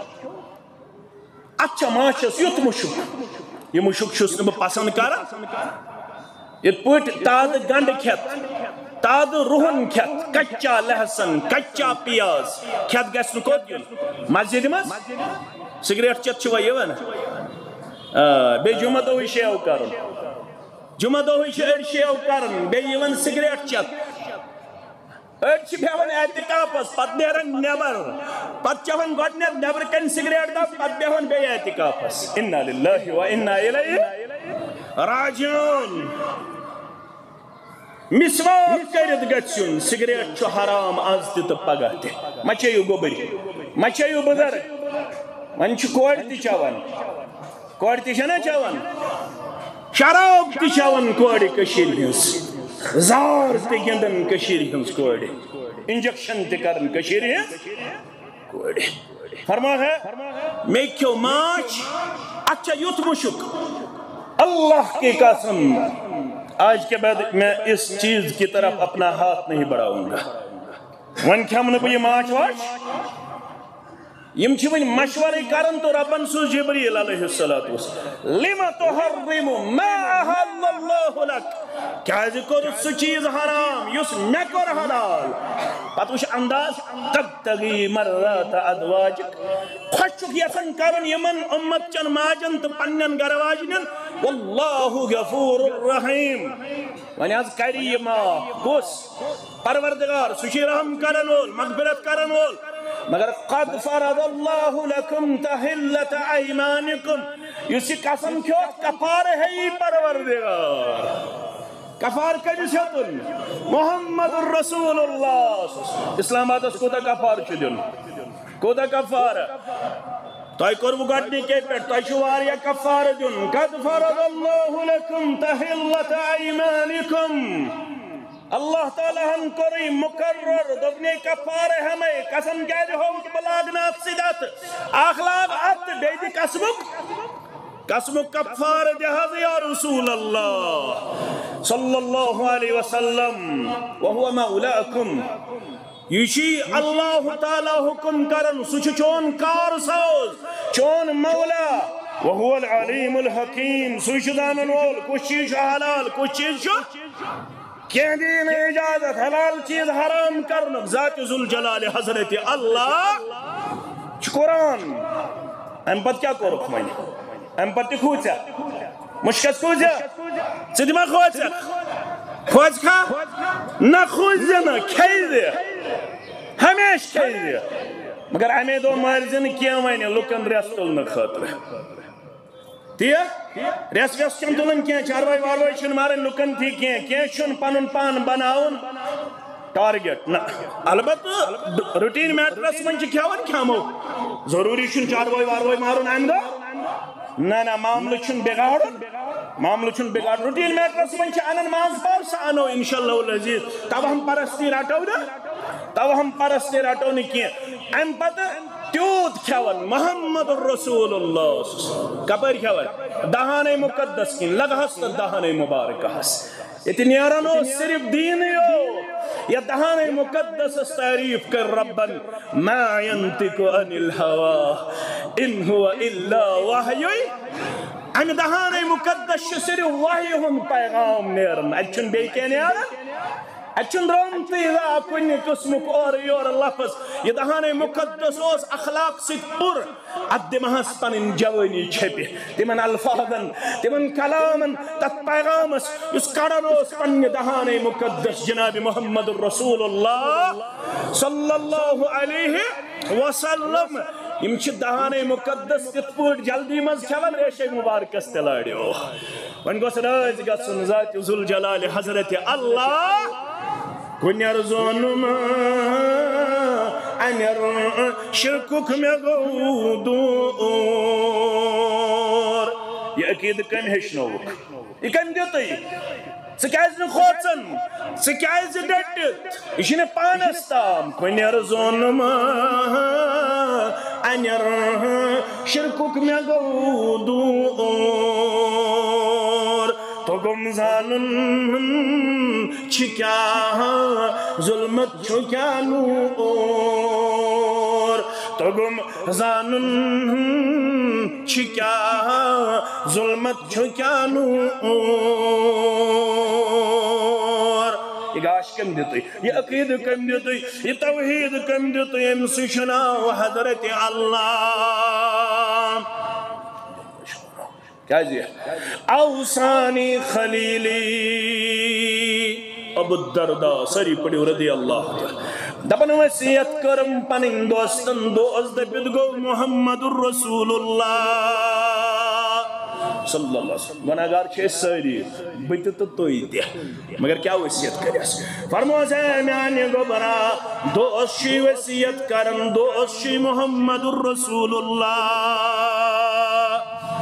اتھ چھا ماچھس یُتھ مُشُک؟ یہِ مُشُک چھُس نہٕ بہٕ پسند کران۔ یِتھ پٲٹھۍ تازٕ گنڈٕ کھٮ۪تھ، تازٕ رُہن کھٮ۪تھ، کچا لہسن، کچا پیاز کھٮ۪تھ گژھِ نہٕ کوٚت یُن؟ مسجدِ منٛز؟ سگریٹ چٮ۪تھ چھُوا یِوان؟ آ، بیٚیہِ جمعہ دۄہٕے شیو کرُن۔ جمعہ دۄہٕے چھِ أڑۍ شیو کران، بیٚیہِ یِوان سگریٹ چٮ۪تھ۔ أڑۍ چھِ بیٚہوان اعتکافس، پتہٕ نیران نٮ۪بر، پتہٕ چٮ۪وان گۄڈٕنٮ۪تھ نٮ۪برٕ کنہِ سگریٹ دب، پتہٕ بیٚہوان بیٚیہِ اعتکافس۔ انا للہ و انا الیہ راجعون۔ مسواک کٔرِتھ گژھِ یُن، سگریٹ چھُ حرام از تہِ تہٕ پگاہ تہِ۔ مہ چیٚیِو گوٚبٕرۍ، مہ چیٚیِو بُزرگ، وۄنۍ چھِ کورِ تہِ چٮ۪وان۔ کورِ تہِ چھَنا چٮ۪وان؟ شراب تہِ چٮ۪وان کورِ کٔشیٖرِ ہِنٛز، زار تہِ گِنٛدان کٔشیٖرِ ہِنٛز کورِ، انجیکشن تہِ کران کٔشیٖرِ ہِنٛز کورِ۔ فرما ہے، مےٚ کھیوٚو ماچھ، اَتھ چھا یُتھ مُشُک؟ اللہ کی قسم، آج کے بعد میں اس چیز کی طرف اپنا ہاتھ نہیں بڑھاؤں گا۔ وۄنۍ کھٮ۪مہٕ نہٕ بہٕ یہِ ماچھ واچھ۔ یِم چھِ وۄنۍ مشورے کران تہٕ رۄبن سوٗز جبریل علیہ الصلوۃ والسلام، "لم تحرم ما احل اللہ لک"، کیازِ کوٚرُتھ سُہ چیٖز حرام یُس مےٚ کوٚر حلال؟ پتہٕ وٕچھ انداز، "تبتغی مرضات ازواجک"، خۄش چھُکھ یژھان کرُن یِمن اُمت چٮ۪ن ماجن تہٕ پننٮ۪ن گرٕ واجنٮ۪ن، "واللہ غفور رحیم"۔ وۄنۍ حظ کرِ یہِ معاف۔ کُس؟ پروردگار، سُہ چھُ رحم کرن وول، مغفرت کرن وول۔ مگر "قد فرض اللہ لکم تحلۃ ایمانکم"، یُس یہِ قسم کھیوٚو، کفارٕ ہیٚیہِ پروردگار۔ کفارٕ کٔمِس ہیوٚتُن؟ محمد رسول اللہ۔ اسلام آبادس کوٗتاہ کفارٕ چھُ دیُن؟ کوٗتاہ کفارٕ؟ تۄہہِ کوٚروٕ گۄڈٕنِکے پٮ۪ٹھ، تۄہہِ چھُ واریاہ کفارٕ دیُن۔ "قد فرض اللہ لکم تحلۃ ایمانکم"۔ اللہ تعالیٰ ہن کوٚرُے مقرر، دوٚپنے، "کفارٕ ہٮ۪مے، قسم کیازِ ہووُتھ بہٕ لاگنہٕ اتھ سۭتۍ اتھٕ؟ اکھ لاگ اتھ تہٕ بیٚیہِ دِ قسمُک، قسمُک کفارٕ دِ حظ یا رسول اللہ صلی اللہ علیہ وسلم، وہو مولاکم"۔ یہِ چھُ اللہ تعالیٰ حکم کران، سُہ چھُ چون کار ساز، چون مولا، وہو العلیم الحکیم، سُے چھُ زانن وول کُس چیٖز چھُ حلال، کُس چیٖز چھُ۔ کینٛہہ دِیہِ نہٕ اجازت حلال چیٖز حرام کرنُک، ذات ذوالجلال حضرت اللہ قرآن۔ اَمہِ پتہٕ کیٛاہ کوٚرُکھ وۄنۍ؟ اَمہِ پتہٕ تہِ کھوٗژیا؟ مُشکَس کھوٗژیا؟ ژٕ تہِ ما کھوژکھ؟ کھوژکھا؟ نہ کھوژ زِ نہٕ، کھیٚیہِ زِ۔ ہمیشہِ کھیٚیہِ زِ۔ مگر اَمے دۄہ مٲرۍ زِ نہٕ کینٛہہ وۄنۍ لُکَن رٮ۪س تُلنہٕ خٲطرٕ۔ تی یا؟ رٮ۪س وٮ۪س چھَنہٕ تُلٕنۍ کینٛہہ، چاروٲے واروٲے چھِنہٕ مارٕنۍ لُکَن تھی کینٛہہ، کینٛہہ چھُنہٕ پَنُن پان بَناوُن ٹارگیٹ۔ نہ، البتہ روٹین میٹرَس منٛز چھِ کھٮ۪وان، کھٮ۪مو۔ ضروٗری چھُنہٕ چاروٲے واروٲے مارُن اَمہِ دۄہ۔ نہ، نہ، معاملہٕ چھُنہٕ بِگاڑُن۔ معاملہٕ چھُنہٕ بِگاڑُن۔ روٹین میٹرَس منٛز چھِ اَنان ماز پاو، سُہ اَنو اِنشاء اللہ العزیز۔ توہم پرستی رَٹو نہٕ۔ توہم پرستی رَٹو نہٕ کینٛہہ۔ اَمہِ پتہٕ تیوٗت کھٮ۪وان محمد رسول اللہ۔ کپٲرۍ کھٮ۪وان؟ دہانے مقدس کِنۍ، لگہس تہٕ دہانے مبارکہس۔ ییٚتہِ نیران اوس صرف دیٖنٕے یوت۔ یَتھ دہانے مقدسس تعریٖف کٔر ربن، ما ينطق عن الهوى ان هو الا وحي۔ اَمہِ دہانے مقدس چھُ صرف وحی ہُنٛد پیغام نیران، اَتہِ چھُنہٕ بیٚیہِ کینٛہہ نیران۔ اَتہِ چھُنہٕ درٛامتٕے زانٛہہ کُنہِ قٕسمُک اورٕ یورٕ لفظ۔ یہِ دہانے مقدس اوس اخلاق سۭتۍ پُر۔ اَتھ دِمہَس پنٕنۍ جوٲنی چھٔپِتھ، تِمن الفاظن، تِمن کلامن، تتھ پیغامس، یُس کڑان اوس پننہِ دہانے مقدس جناب محمد رسول اللہ صلی اللہ علیہ وسلم۔ یِم چھِ دہانے مقدس تِتھ پٲٹھۍ جلدی منٛز کھٮ۪وان، ریشے مبارکس تہِ لاڑیو۔ وۄنۍ گوٚژھ رٲزۍ گژھُن ذات ذوالجلال حضرت اللہ۔ کُنٮ۪ر زونُم اَنٮ۪ر شرکُک مےٚ گوٚو دوٗر۔ یہِ عقیٖدٕ کٔمۍ ہیٚچھنووُکھ؟ یہِ کٔمۍ دیُتُے؟ ژٕ کیٛازِ نہٕ کھوژان؟ ژٕ کیٛازِ ڈٔٹِتھ؟ یہِ چھُنہٕ پانس تام۔ کُنٮ۪ر زونُم اَنٮ۪ر شرکُک مےٚ گوٚو دوٗر۔ توٚگُم زانُن چھِ کیٛاہ ظُلمت چھُ کیٛاہ نوٗر۔ توٚگُم زانُن چھِ کیٛاہ ظُلمت چھُ کیٛاہ نوٗر۔ یہِ گاش کٔمۍ دیُتُے؟ یہِ عقیٖدٕ کٔمۍ دیُتُے؟ یہِ توحیٖد کٔمۍ دیُتُے؟ أمۍ سُے چھُ ناو حضرت اللہ۔ کیٛازِ؟ اوصانی خلیلی ابو الدرداء، سٲری پٔرِو رضی اللہ تعالیٰ۔ دَپان وصیت کٔرٕم پنٕنۍ دوستن، دوست دٔپِتھ گوٚو محمد رسول اللہ صلی اللہ علیہ وسلم۔ گۄناہگار چھِ أسۍ سٲری، بہٕ تہِ تہٕ تُہۍ تہِ۔ مگر کیٛاہ وصیت کٔرِس؟ فرموس، اے میانہِ گوٚبرا، دوست چھُے وصیت کران، دوست چھُے محمد رسول اللہ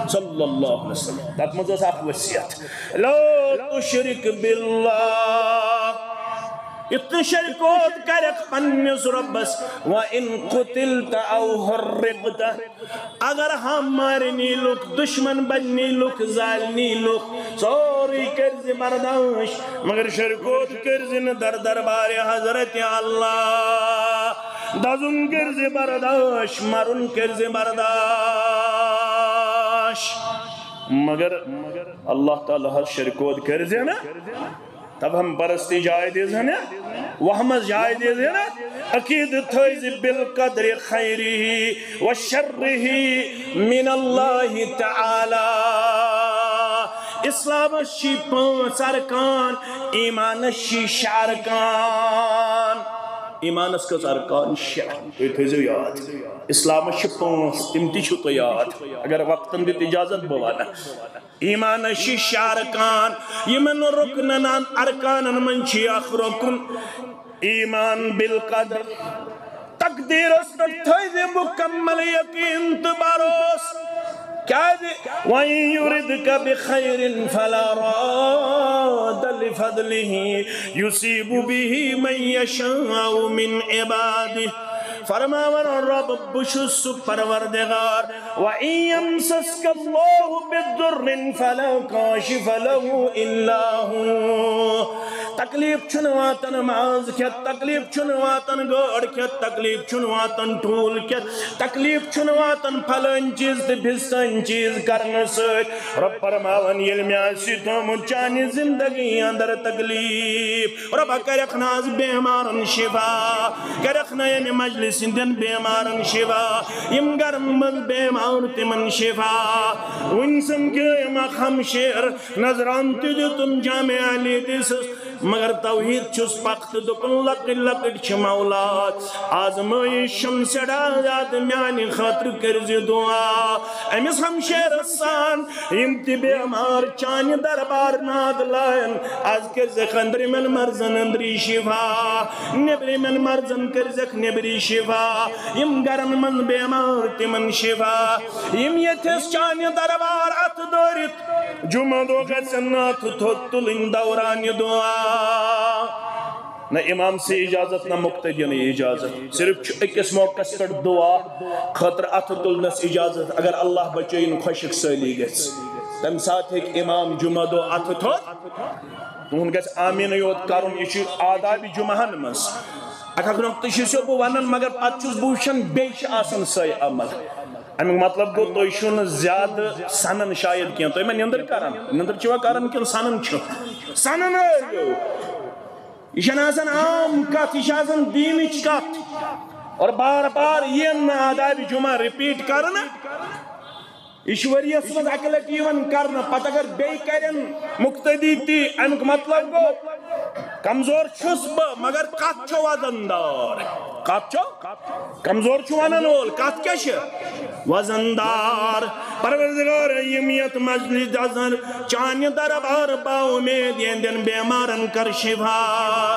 صلی اللہ علیہ وسلم۔ تتھ منٛز ٲس اکھ وصیت، لا تشرک باللہ۔ یُتھ نہٕ شرکوت کرکھ پننِس رۄبس، وَإِن قُتِلْتَ أَوْ حُرِّقْتَ۔ اگر ہم مارنی لُکھ، دشمن بننی لُکھ، زالنی لُکھ، سورُے کٔرزِ برداش، مگر شرکوت کٔرزِ نہٕ در دربارِ حضرت اللہ۔ دزُن کٔرزِ برداش، مرُن کٔرزِ برداش، مگر اللہ تعالیٰ ہس شرکوت کٔرزِ نہٕ۔ توہم پرستی جایہِ دِژ ہا نہٕ، وہمس جایہِ دِژ ہا نہٕ، عقیدٕ تھٲیزِ بالقدر خیرہ و شرہ من اللہ تعالیٰ۔ اسلامس چھی پانٛژھ ارکان، ایمانس چھی شےٚ ارکان۔ ایمانس کٔژ ارکان؟ شےٚ۔ تُہۍ تھٲیزیو یاد، اسلامس چھِ پانٛژھ، تِم تہِ چھِو تُہۍ یاد۔ اگر وقتن دیُت اجازت، بہٕ ونہٕ۔ ایمانس چھی شےٚ ارکان، یِمن رُکنن، ارکانن منٛز چھی اکھ رُکُن ایمان بالقدر۔ تقدیرس پٮ۪ٹھ تھٲیزِ مکمل یقین تہٕ بھروسہٕ۔ کیازِ؟ وَإِن يُرِدْكَ بِخَيْرٍ فَلَا رَادَّ لِفَضْلِهِ يُصِيبُ بِهِ مَن يَشَاءُ مِنْ عِبَادِهِ۔ فرماوان رۄب، بہٕ چھُس سُہ پروردگار، وَإِن يَمْسَسْكَ اللَّهُ بِضُرٍّ فَلَا كَاشِفَ لَهُ إِلَّا هُوَ۔ تکلیف چھُنہٕ واتان ماز کھٮ۪تھ، تکلیف چھُنہٕ واتان گٲڈ کھٮ۪تھ، تکلیف چھُنہٕ واتان ٹھوٗل کھٮ۪تھ، تکلیف چھُنہٕ واتان پھلٲنۍ چیٖز تہٕ فِستٲنۍ چیٖز کرنہٕ سۭتۍ۔ رۄب فرماوان، ییٚلہِ مےٚ آسہِ تھوٚمُت چانہِ زندگی اندر تکلیف، رۄبا کَرٮ۪کھ نہٕ آز بیمارن شفا، کَرٮ۪کھ نہٕ ییٚمہِ مجلس ہٕنٛدٮ۪ن بیمارن شفا، یِم گرن منٛز بیمار تِمن شفا۔ وُنہِ سمکھیو یِم اکھ ہمشیر، نظران تہِ دیُتُن جامع علی دِسس، مگر توحید چھُس پکھ تہٕ دوٚپُن، لۄکٕٹۍ لۄکٕٹۍ چھِ مولاد، آزمٲیِش چھَم سٮ۪ٹھاہ زیادٕ، میانہِ خٲطرٕ کٔرزِ دعا۔ أمِس ہمشیرس سان یِم تہِ بیمار چانہِ دربار ناد لایَن، از کٔرزٮ۪کھ أنٛدرِمٮ۪ن مرضن أنٛدری شفا، نیٚبرِمٮ۪ن مرضن کٔرزٮ۪کھ نیٚبری شفا، یِم گرن منٛز بیمار تِمن شفا، یِم ییٚتھس چانہِ دربار اتھٕ دٲرِتھ جمعہ دۄہ گژھن نہٕ اتھٕ تھوٚد تُلٕنۍ دورانِ دعا۔ نہ امام سے اجازت، نہ مقتدین اجازت، صرف چھُ أکِس موقعس پٮ۪ٹھ دعا خٲطرٕ اتھٕ تُلنس اجازت، اگر اللہ بچٲیِن خۄشک سٲلی گژھِ، تمہِ ساتہٕ ہیٚکہِ امام جمعہ دۄہ اتھٕ تھوٚد، تُہُنٛد گژھِ آمیٖنٕے یوت کرُن۔ یہِ چھُ آدابِ جمعہن منٛز۔ اکھ اکھ نۄقطہٕ چھُس یو بہٕ ونان، مگر پتہٕ چھُس بہٕ وٕچھان بیٚیہِ چھِ آسان سۄے عمل۔ امیُک مطلب گوٚو، تُہۍ چھِو نہٕ زیادٕ سنان شاید کینٛہہ۔ تُہۍ ما نیٚنٛدٕر کران؟ نیٚنٛدٕر چھِوا کران کِنہٕ سنان چھِو؟ سنان ٲسِو۔ یہِ چھَنہٕ آسان عام کتھ، یہِ چھِ آسان دیٖنٕچ کتھ۔ اور بار بار یِن نہٕ آدابِ جمعہ رِپیٖٹ کرنہٕ۔ یہِ چھُ ؤریَس منٛز اَکہِ لَٹہِ یِوان کرنہٕ، پتہٕ اگر بیٚیہِ کرن مقتدی تہِ، اَمیُک مطلب گوٚو، کمزور چھُس بہٕ، مگر کتھ چھو وزن دار۔ کتھ چھو؟ کمزور چھُ ونن وول، کتھ کیٛاہ چھِ؟ وزن دار۔ پروردگار، یِم یتھ مسجد اندر چانہِ دربار با اُمید یِہنٛدٮ۪ن بیمارن کر شفا۔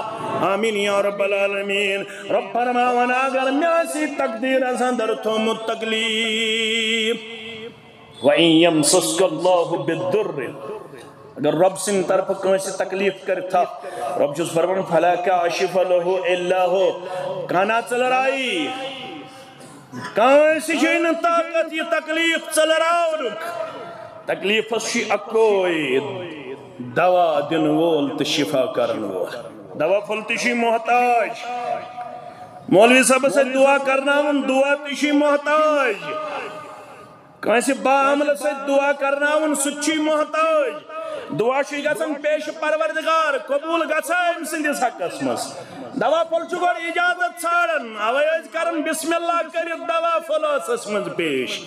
آمین یا رب العالمین۔ رب فرماوان، اگر مےٚ آسہِ تقدیرس اندر تھوٚمُت تکلیف، وَإِن يَمْسَسْكَ اللَّهُ بِالضُّرِّ، اگر رب سٕنٛدِ طرفہٕ کٲنٛسہِ تکلیف کرِ تھپھ، رب چھُس فرمان، فَلَا كَاشِفَ لَهُ إِلَّا هُوَ، کانٛہہ نا ژٔلراوِ، کٲنٛسہِ چھُے نہٕ طاقت یہِ تکلیف ژٔلراونُک۔ تکلیفس چھُ اکوے دوا دِنہٕ وول تہٕ شفا کرن وول۔ دوا پھوٚل تہِ چھُے محتاج۔ مولوی صٲبس سۭتۍ دعا کرناوُن، دعا تہِ چھُے محتاج۔ کٲنٛسہِ با عملس سۭتۍ دعا کرناوُن، سُہ تہِ چھُے محتاج۔ دعا چھُے گژھان پیش پروردگار، قبول گژھا أمۍ سٕنٛدِس حقس منٛز۔ دوا پھوٚل چھُ گۄڈٕ اجازت ژھانڈان، اوے ٲسۍ کران بسم اللہ کٔرِتھ دوا پھوٚل ٲسس منٛز پیش۔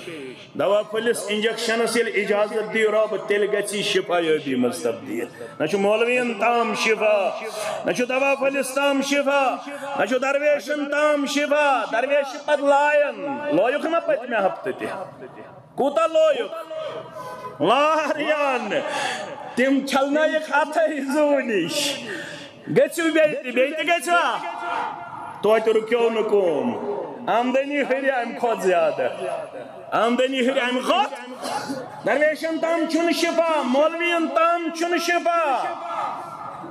دوا پھٔلِس انجیکشنس ییٚلہِ اجازت دِیہِ رۄب، تیٚلہِ گژھِ یہِ شفا یٲبی منٛز تبدیل۔ نہ چھُ مولوین تام شفا، نہ چھُ دوا پھٔلِس تام شفا، نہ چھُ درویشن تام شفا۔ درویش چھِ پتہٕ لایان، لویُکھ نہ پٔتمہِ ہفتہٕ تہِ؟ کوٗتاہ لویُکھ؟ واریاہن۔ تِم چھلنٲیِکھ اتھے زوٗ نِش۔ گٔژھِو بیٚیہِ تہِ، بیٚیہِ تہِ گٔژھِوا؟ توتہِ رُکیو نہٕ قوم۔ آمدنی ہُرِ امہِ کھۄتہٕ زیادٕ۔ آمدنی ہُرِ امہِ کھۄتہٕ۔ درویشن تام چھُنہٕ شفا، مولوین تام چھُنہٕ شفا،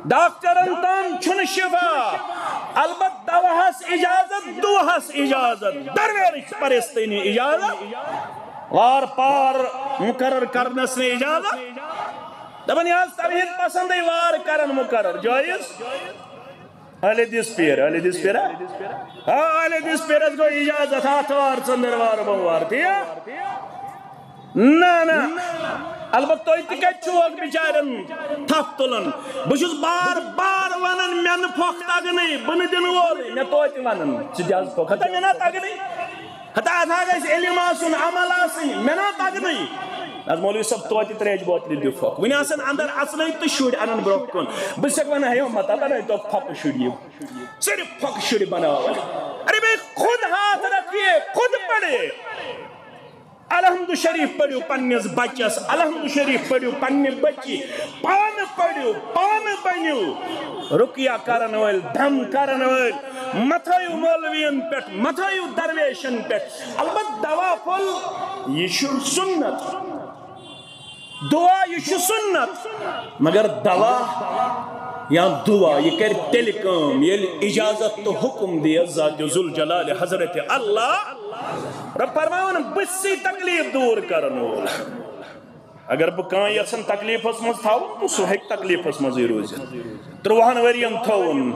ڈاکٹرن تام چھُنہٕ شفا۔ البتہٕ دوہس اجازت، دوہس اجازت، درویش پرستٲنی اجازت، وار پار مقرر کرنس نے اجازت۔ دپان یہِ حظ توحید پسندے وار کرن مقرر، جٲیز؟ اہل حدیث پیر، اہل حدیث پیر ہا؟ آ، اہل حدیث پیرس گوٚو اجازت آتھوار، ژٔنٛدٕروار، بوموار، تی ہا؟ نہ، نہ۔ البتہ تُہۍ تہِ کتہِ چھِو اکھ بِچارٮ۪ن تھپھ تُلان؟ بہٕ چھُس بار بار ونان، مےٚ نہٕ پھۄکھ تگنٕے، بہٕ نہٕ دِنہٕ وولٕے، مےٚ توتہِ ونان، ژٕ دِ حظ پھۄکھ۔ ہتا مےٚ نا تگنٕے۔ ہتا اتھ حظ گژھِ علم آسُن، عمل آسٕنۍ، مےٚ نا تگنٕے۔ نہ حظ مولوی صٲب، توتہِ ترٛیش بوتلہِ دِ پھۄکھ۔ وُنہِ آسن اندر اژنٕے تہٕ شُرۍ انن برونٛہہ کُن۔ بہٕ چھسکھ ونان، ہے، مت ہا بنٲیتو پھۄکہٕ شُرۍ یِم۔ صرف پھۄکہٕ شُرۍ بناوان۔ ارے بھائی، خود ہاتھ رکھیے، خود پڑھے۔ الحمد شریف پٔرِو پننِس بچس، الحمد شریف پٔرِو پننہِ بچی، پانہٕ پٔرِو، پانہٕ بٔنِو رُقیہ کرن وٲلۍ، دم کرن وٲلۍ، مہ تھٲیِو مولوین پٮ۪ٹھ، مہ تھٲیِو درویشن پٮ۪ٹھ۔ البتہ دوا پھوٚل، یہِ چھُ سُنت، دعا یہِ چھُ سُنت، مگر دوا یا دعا یہِ کرِ تیٚلہِ کٲم ییٚلہِ اجازت تہٕ حکم دِیس ذات ذوالجلال حضرت اللہ۔ رب فرماوان، بہٕ چھُسے تکلیف دور کرن وول۔ اگر بہٕ کانٛہہ یژھن تکلیفس منٛز تھاوُن، تہٕ سُہ ہیٚکہِ تکلیفس منٛزٕے روٗزِتھ۔ ترٛوہن ؤرین تھوٚوُن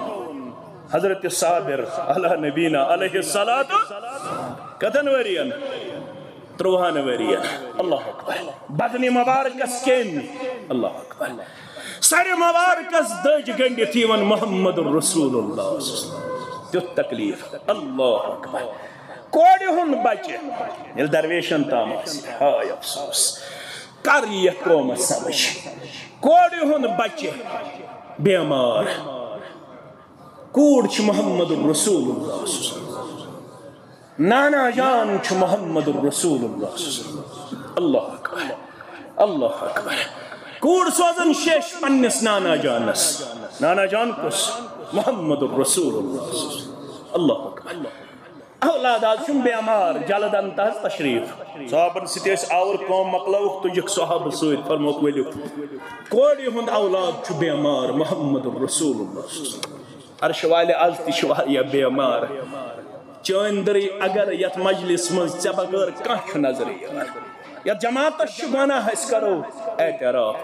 حضرت صابر علی نبینا علیہ الصلوۃ، کتن ؤرین؟ ترٛوہن ؤرین۔ اللہ اکبر۔ بدنِ مبارکس کیٚمۍ؟ اللہ اکبر۔ سرِ مبارکس دٔج گٔنڈِتھ یِوان محمد رسول اللہ۔ تیُتھ تکلیف۔ اللہ اکبر۔ کورِ ہُنٛد بچہِ ییٚلہِ درویشن تام آسہِ، ہاے افسوس، کر یی یتھ قومس سمجھ؟ کورِ ہُنٛد بچہِ بیمار، کوٗر چھِ محمد رسول اللہ۔ نانا جان چھُ محمد رسول اللہ۔ اللہ اکبر، اللہ اکبر۔ کوٗر سوزان شیش پننِس نانا جانس۔ نانا جان کُس؟ محمد رسول اللہ۔ اللہ اکبر۔ اولاد آز چھُم بیمار، جلد ان تہ حظ تشریف۔ صحابن سۭتۍ ٲسۍ آوُر، کٲم مۄکلٲوٕکھ، تُجِکھ صحابہٕ سۭتۍ، فرموکھ، ؤلِو۔ کورِ ہُنٛد اولاد چھُ بیمار، محمد رسول اللہ۔ عرش والہِ، آز تہِ چھِ واریاہ بیمار۔ چٲنۍ دٔرٕے اگر یتھ مجلس منٛز ژےٚ بغٲر کانٛہہ چھُ نظرِ یِوان۔ یتھ جماعتس چھُ گۄناہ، أسۍ کرو اعتراف۔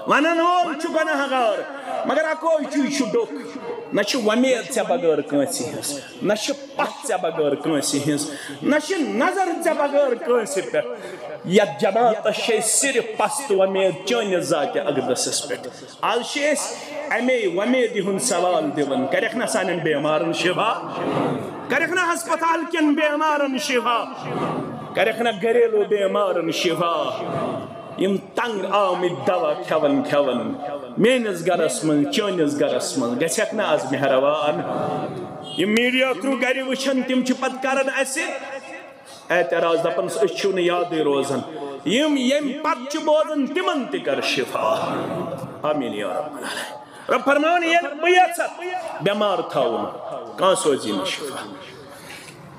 ونن وول چھُ گۄناہ گار، مگر اکوے چیٖز چھُ ڈوٚکھ، نہ چھِ وۄمید ژےٚ بغٲر کٲنٛسہِ ہٕنٛز، نہ چھِ پتھ ژےٚ بغٲر کٲنٛسہِ ہٕنٛز، نہ چھِ نظر ژےٚ بغٲر کٲنٛسہِ پٮ۪ٹھ۔ یتھ جماعتس چھے صرف پست وۄمید چٲنِس ذاتِ اقدسس پٮ۪ٹھ۔ آز چھِ أسۍ امے وۄمیدِ ہُنٛد سوال دِوان، کرکھ نہ سانٮ۪ن بیمارن شفا؟ کرکھ نہ ہسپتال کٮ۪ن بیمارن شفا؟ کرکھ نہ گھریلو بیمارن شفا؟ یِم تنگ آمٕتۍ دوا کھٮ۪وان کھٮ۪وان میٲنِس گرس منٛز، چٲنِس گرس منٛز گژھکھ نہ آز مہربان؟ یِم میڈیا تھرو گرِ وٕچھان، تِم چھِ پتہٕ کران اسہِ اعتراض، دپان، أسۍ چھِو نہٕ یادٕے روزان۔ یِم ییٚمہِ پتہٕ چھِ بوزان، تِمن تہِ کر شفا۔ آمین یا رب العالمین۔ رب فرمان، ییٚلہِ بہٕ یژھٕ بٮ۪مار تھاوُن، کانٛہہ سوزی نہٕ شفا۔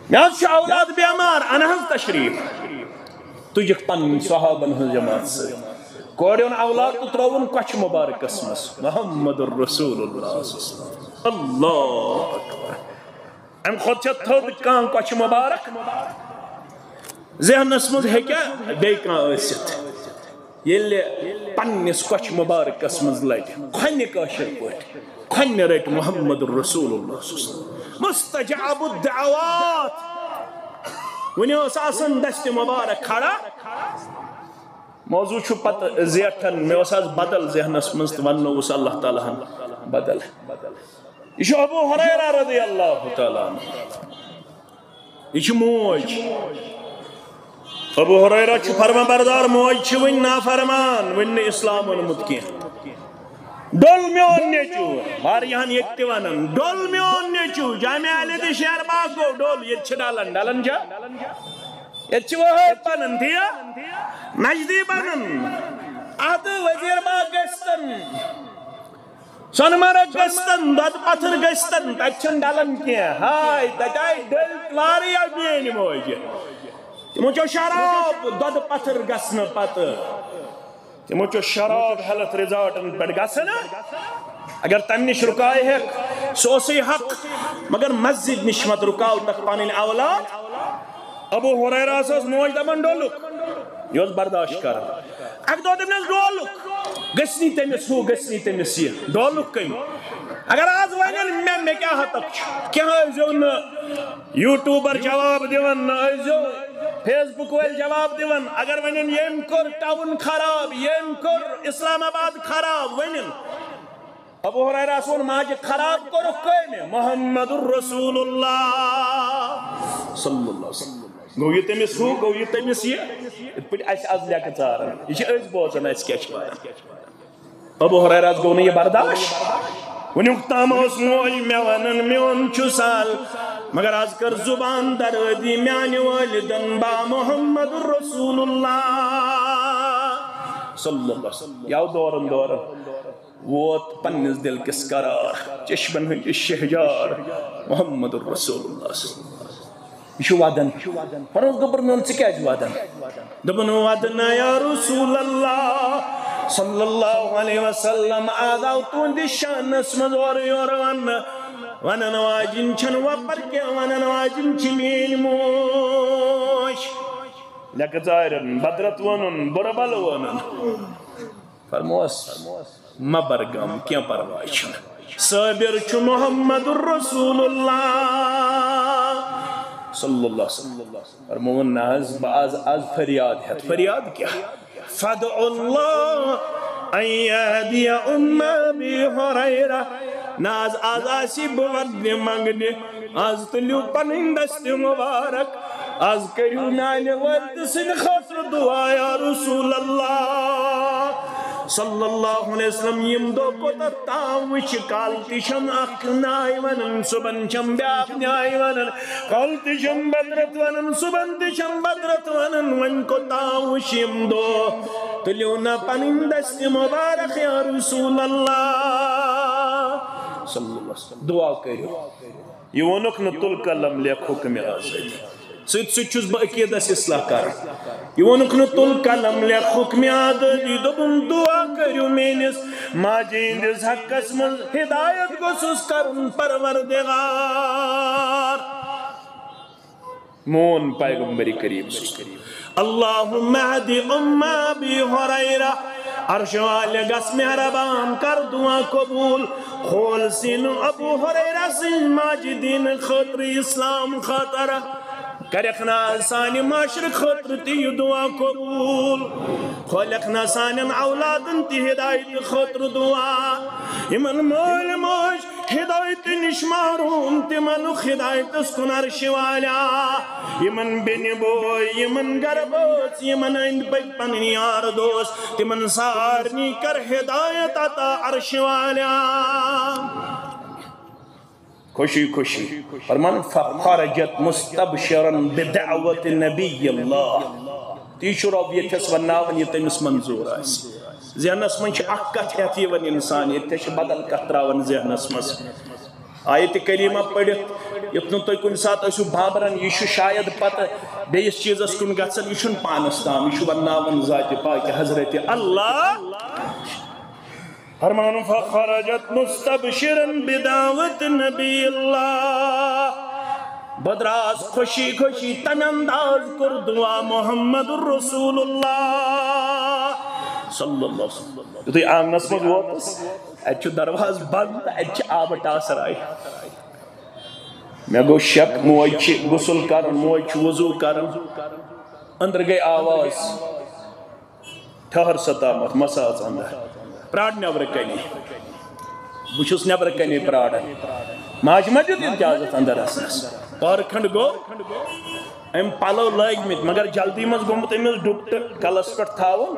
مےٚ حظ چھُ اولاد بٮ۪مار، اَن حظ تشریٖف۔ تُجِکھ پنٕنۍ صحابن ہٕنٛز جماعت سۭتۍ۔ کورِ اوٚن اولاد تہٕ ترٛووُن کۄچھِ مُبارکس منٛز۔ محمد رسول اللہ۔ اللہ اکبر۔ امہِ کھۄتہٕ چھےٚ تھٔد کانٛہہ کۄچھِ مُبارک؟ ذہنس منٛز ہیٚکیٛاہ بیٚیہِ کانٛہہ ٲسِتھ؟ ییٚلہِ پننِس کۄچھِ مُبارکس منٛز لگہِ کھۄنہِ، کٲشِر پٲٹھۍ، کھۄنہِ رٔٹۍ محمد رسول اللہ صلی اللہ علیہ وسلم۔ مستجاب الدعوات۔ وُنہِ اوس آسان دستِ مُبارک کھڑا۔ موضوع چھُ پتہٕ زیٹھان، مےٚ اوس آز بدل ذہنس منٛز تہٕ وننووُس اللہ تعالیٰ ہن بدل۔ یہِ چھُ ابو ہریرہ رضی اللہ تعالیٰ عنہ۔ یہِ چھِ موج۔ ابو ہریرہ چھُ فرما بردار، موج چھِ وٕنہِ نافرمان، وٕنہِ نہٕ اسلام اوٚنمُت کینٛہہ۔ ڈوٚل میون نیٚچوٗ، واریاہن ییٚتہِ تہِ ونان، ڈوٚل میون نیٚچوٗ، جامعہ اہل حدیث شیر باغ گوٚو ڈوٚل، ییٚتہِ چھِ ڈلان، ڈلان چھا؟ ییٚتہِ چھِ وہٲبۍ بنان، تی ہا؟ نجدی بنان، اتھ وزیر باغ گٔژھتن۔ سۄنہٕ مرگ گٔژھتن، دۄدٕ پتھر گٔژھتن، تتہِ چھِنہٕ ڈلان کینٛہہ۔ ہاے، تتہِ آیہِ ڈٔلۍ واریاہ میٲنۍ موجہِ۔ تِمو چیوٚو شراب دۄدٕ پتھر گژھنہٕ پتہٕ۔ تِمو چیوٚو شراب ہیلتھ ریزارٹن پٮ۪ٹھ گژھنہٕ۔ اگر تمہِ نِش رُکاے ہیٚکھ، سُہ اوسُے حق، مگر مسجد نِش مت رُکاو تکھ پنٕنۍ اولاد۔ ابو ہریرہ ٲس موج دپان ڈولُک، یہِ اوس برداشت کران۔ اکہِ دۄہ دوٚپنس ڈولُک، گژھِ نہٕ تٔمِس ہُہ، گژھِ نہٕ تٔمِس یہِ۔ ڈولُک کٔمۍ؟ اگر آز ونن مےٚ، مےٚ کیٛاہ ہتک چھُ؟ کینٛہہ ٲسۍزیو نہٕ یوٗٹیوٗبر جواب دِوان، نہ ٲسۍزیو فیس بُک وٲلۍ جواب دِوان۔ اگر ونن ییٚمۍ کوٚر ٹاوُن خراب، ییٚمۍ کوٚر اسلام آباد خراب، ؤنِن۔ ابو ہریرہ ووٚن، ماجہِ خراب کوٚرُکھ کٔمۍ؟ محمد رسول اللہ صلی اللہ علیہ وسلم۔ گوٚو یہِ تٔمِس ہُہ، گوٚو یہِ تٔمِس یہِ۔ یِتھ پٲٹھۍ اَسہِ آز لیٚکہٕ ژاران۔ یہِ چھِ أسۍ بوزان، اَسہِ کیٛاہ چھِ وَنان۔ ابو ہریرہ گوٚو نہٕ یہِ برداش۔ وٕنیُک تام اوس موج مےٚ وَنان، میون چھُ سہل، مگر آز کٔر زُبان درٲدی میانہِ والدن با محمد رسول اللہ صلی اللہ علیہ وسلم۔ یہِ آو دورن دورن۔ ووت پننِس دِل کِس قرار، چشمن ہٕنٛدِ شہجار محمد رسول اللہ۔ یہِ چھُ ودان۔ فرمووُس، گوٚبُر میون، ژٕ کیٛازِ ودان؟ دوٚپُن، ودنہ یا رسول اللہ صلی اللہ علیہ وسلم، آز آو تُہنٛدِس شانس منٛز اورٕ یورٕ وننہٕ۔ ونن واجِنۍ چھنہٕ وۄپر کینٛہہ، ونن واجِنۍ چھِ میٲنۍ موج۔ لیٚکہٕ ژارٮ۪ن، بدرت وَنُن، بُرٕ بلہٕ وَنُن۔ فرموس، مہ بر غم، کینٛہہ پرواے چھُنہٕ۔ صابر چھُ محمد رسول اللہ صلی اللہ علیہ وسلم۔ فرمووُن، نہ حظ، بہٕ آز، آز فریاد ہٮ۪تھ۔ فریاد کیٛاہ؟ فادع اللہ ان یہدی ام ابی ہریرہ۔ نہ حظ، آز آسی بہٕ ودنہِ منگنہِ۔ آز تُلِو پنٕنۍ دستہِ مبارک۔ آز کٔرِو میانہِ والدٕ سٕنٛدِ خٲطرٕ دعا، یا رسول اللہ صلی اللہ علیہ وسلم۔ یِم دۄہ کوتاہ تام وٕچھِ، کالہٕ تہِ چھم اکھ ناے ونان، صبحن چھم بیاکھ ناے ونان، کالہٕ تہِ چھم بدرت ونان، صبحن تہِ چھم بدرت ونان۔ وۄنۍ کوتاہ وٕچھِ یِم دۄہ؟ تُلِو نہ پنٕنۍ دستہِ مبارک، یا رسول اللہ صلی اللہ علیہ وسلم۔ دعا کٔرِو۔ یہِ ووٚنُکھ نہٕ تُل قلم لیکھ حُکمِ آزٲدی۔ سۭتۍ سۭتۍ چھُس بہٕ عقیٖدس اصلاح کران۔ یہِ ووٚنُکھ نہٕ تُل قلم لیکھ حُکمِ آزٲدی، دوٚپُن دُعا کٔرِو میٲنِس ماجہِ ہٕنٛدِس حقس منٛز، ہدایت گوٚژھُس کرُن پروردگار۔ مون پیغمبر کریم صلی اللہ علیہ وسلم۔ اللہم اہد ام ابی ہریرہ۔ عرش والے گژھ مہربان کر دعا قبول۔ کھول سینہٕ ابو ہریرہ سٕنٛز ماجہِ دین خٲطرٕ، اسلام خٲطرٕ۔ کرکھ نا سانہِ معاشرٕ خٲطرٕ تہِ یہِ دعا قبول۔ کھولکھ نا سانٮ۪ن اولادن تہِ ہدایت خٲطرٕ دعا۔ یِمن مٲلۍ ماجہِ ہدایتہِ نِش محروم، تِمن لُکھ ہدایتس کُن عرشہِ والیا۔ یِمن بیٚنہِ بوے، یِمن گرٕ بٲژ، یِمن أنٛدۍ پٔکۍ پنٕنۍ یار دوس، تِمن سارنٕے کر ہدایت عطا عرشہِ والیا۔ خوشی خوشی فرمان، فخرجت مستبشرا بدعوت نبی اللہ۔ تی چھُ رۄب ییٚتھس ونناوان، یہِ تٔمِس منظوٗر آسہِ۔ ذہنس منٛز چھِ اکھ کتھ ہٮ۪تھ یِوان انسان، ییٚتہِ چھِ بدل کتھ تراوان ذہنس منٛز۔ آیت کریمہ پٔرِتھ یُتھ نہٕ تُہۍ کُنہِ ساتہٕ ٲسِو بابران، یہِ چھُ شاید پتہٕ بیٚیِس چیٖزس کُن گژھان، یہِ چھُنہٕ پانس تام، یہِ چھُ ونناوان ذاتِ پاکہِ حضرت اللہ۔ فرمان، فخرجت مستبشرا بدعوت نبی اللہ۔ بہٕ دراس خوشی خوشی، تمہِ انداز کوٚر دعا محمد رسول اللہ صلی اللہ علیہ وسلم۔ یُتھُے آنگنس منٛز ووتُس، اتہِ چھُ دروازٕ بند، اتہِ چھِ آبہٕ ٹاسراے۔ مےٚ گوٚو شک، موج چھِ غسل کران، موج چھِ وضو کران۔ أنٛدرٕ گٔے آواز، ٹھہر سا تامتھ، مہ سا اژ اندر۔ پرٛار نٮ۪برٕ کَنی۔ بہٕ چھُس نٮ۪برٕ کَنی پرٛاران۔ ماجہِ ما دیُت اجازت اندر اژنس؟ پہر کھنڈ گوٚو، أمۍ پلو لٲگۍ مٕتۍ، مگر جلدی منٛز گوٚمُت أمِس ڈُپٹہٕ کلس پٮ۪ٹھ تھاوُن۔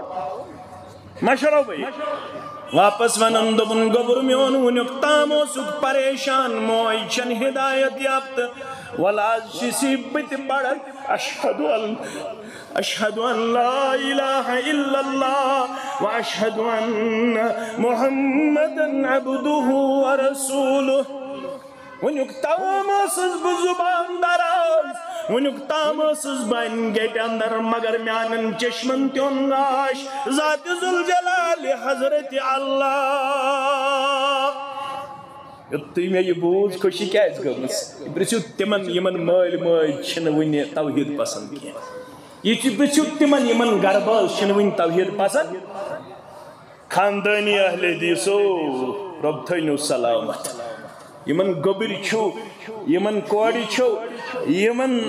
مشورو بھائی۔ واپس ونان دوٚپُن، گوٚبُر میون، وُنیُک تام اوسُکھ پریشان، موج چھن ہدایت یافتہٕ۔ وَلہٕ آز چھُسی بہٕ تہِ پران، اشہد ان، اشہد ان لا الہ الا اللہ و اشہد ان محمدا عبدہ و رسولہ۔ وُنیُک تام ٲسٕس بہٕ زُبان دراز، وُنیُک تام ٲسٕس بہٕ انہِ گیٹہِ اندر، مگر میانٮ۪ن چشمن تہِ اوٚن گاش ذاتِ ذوالجلالِ حضرتِ اللہ۔ یُتھُے مےٚ یہِ بوٗز، خوشی کیٛازِ گٔمٕژ؟ یہِ پرٛژھِو تِمن، یِمن مٲلۍ مٲج چھِنہٕ وُنہِ توحیٖد پسنٛد کینٛہہ۔ یہِ تہِ پرٛژھِو تِمن، یِمن گرٕ بٲژ چھِنہٕ وُنہِ توحیٖد پسنٛد۔ خاندٲنی اہل حدیثو، رۄب تھٲینو سلامت۔ یِمن گوٚبرۍ چھِو، یِمن کورِ چھِو، یِمن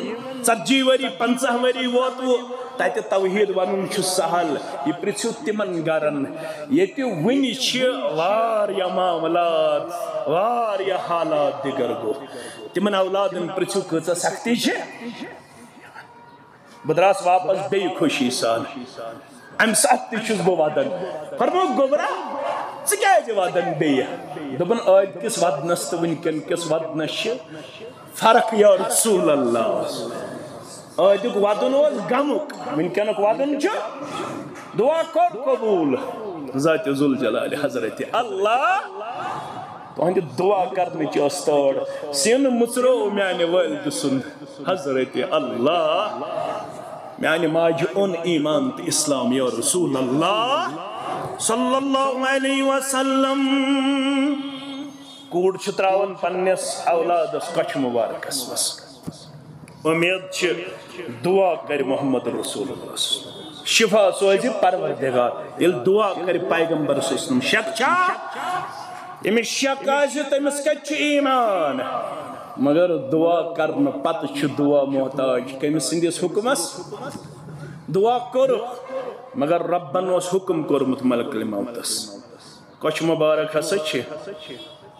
ژتجی ؤری، پنٛژاہ ؤری ووتوٕ، تتہِ توحیٖد ونُن چھُ سہل۔ یہِ پرٛژھِو تِمن گرن، ییٚتہِ وُنہِ چھِ واریاہ معاملات، واریاہ حالات دِگر گوٚو۔ تِمن اولادن پرٛژھِو، کۭژاہ سختی چھِ۔ بہٕ دراس واپس بیٚیہِ خوشی سان۔ امہِ ساتہٕ تہِ چھُس بہٕ ودان۔ فرموو، گوٚبرا، ژٕ کیازِ ودان بیٚیہِ؟ دوٚپُن، ٲدۍ کِس ودنس تہٕ وٕنکیٚن کِس ودنس چھِ فرق، یا رسول اللہ۔ ٲدیُک ودُن اوس غمُک، وٕنکیٚنُک ودُن چھُ۔ دعا کوٚر قبول ذاتِ ذوالجلالِ حضرتِ اللہ۔ تُہنٛدِ دعا کرنٕچ ٲس تٲڑ، سیُن مُژروو میانہِ والدٕ سُنٛد حضرتِ اللہ۔ میانہِ ماجہِ اوٚن ایمان تہٕ اسلام، یا رسول اللہ صلی اللہ علیہ وسلم۔ کوٗر چھِ تراوان پننِس اولادس کۄچھِ مبارکس منٛز۔ امید چھِ دعا کرِ محمد رسول اللہ صلی اللہ علیہ وسلم۔ شفا سوزِ پروردگار۔ ییٚلہِ دعا کرِ پیغمبر صلی اللہ علیہ وسلم، شک چھا؟ أمِس شک آسہِ، تٔمِس کتہِ چھُ ایمان؟ مگر دعا کرنہٕ پتہٕ چھُ دعا محتاج کٔمِس سٕنٛدِس حُکمس؟ دعا کوٚرُکھ، مگر ربن اوس حُکم کوٚرمُت ملک الموتس۔ کۄچھِ مبارک ہسا چھِ،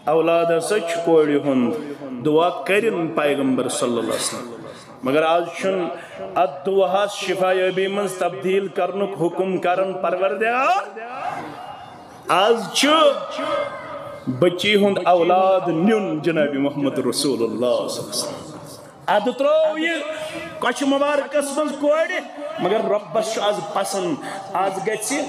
اولاد ہسا چھُ کورِ ہُنٛد، دعا کٔرِن پیغمبر صلی اللہ علیہ وسلم۔ مگر آز چھُنہٕ اتھ دعاہس شفا یٲبی منٛز تبدیل کرنُک حُکم کران پروردگار۔ آز چھُ بچی ہُنٛد اولاد نیُن جناب محمد رسول اللہ صلی اللہ علیہ وسلم۔ ادٕ ترٛوو یہِ کۄچھِ مبارکس منٛز کورِ، مگر رۄبس چھُ از پسند، از گژھِ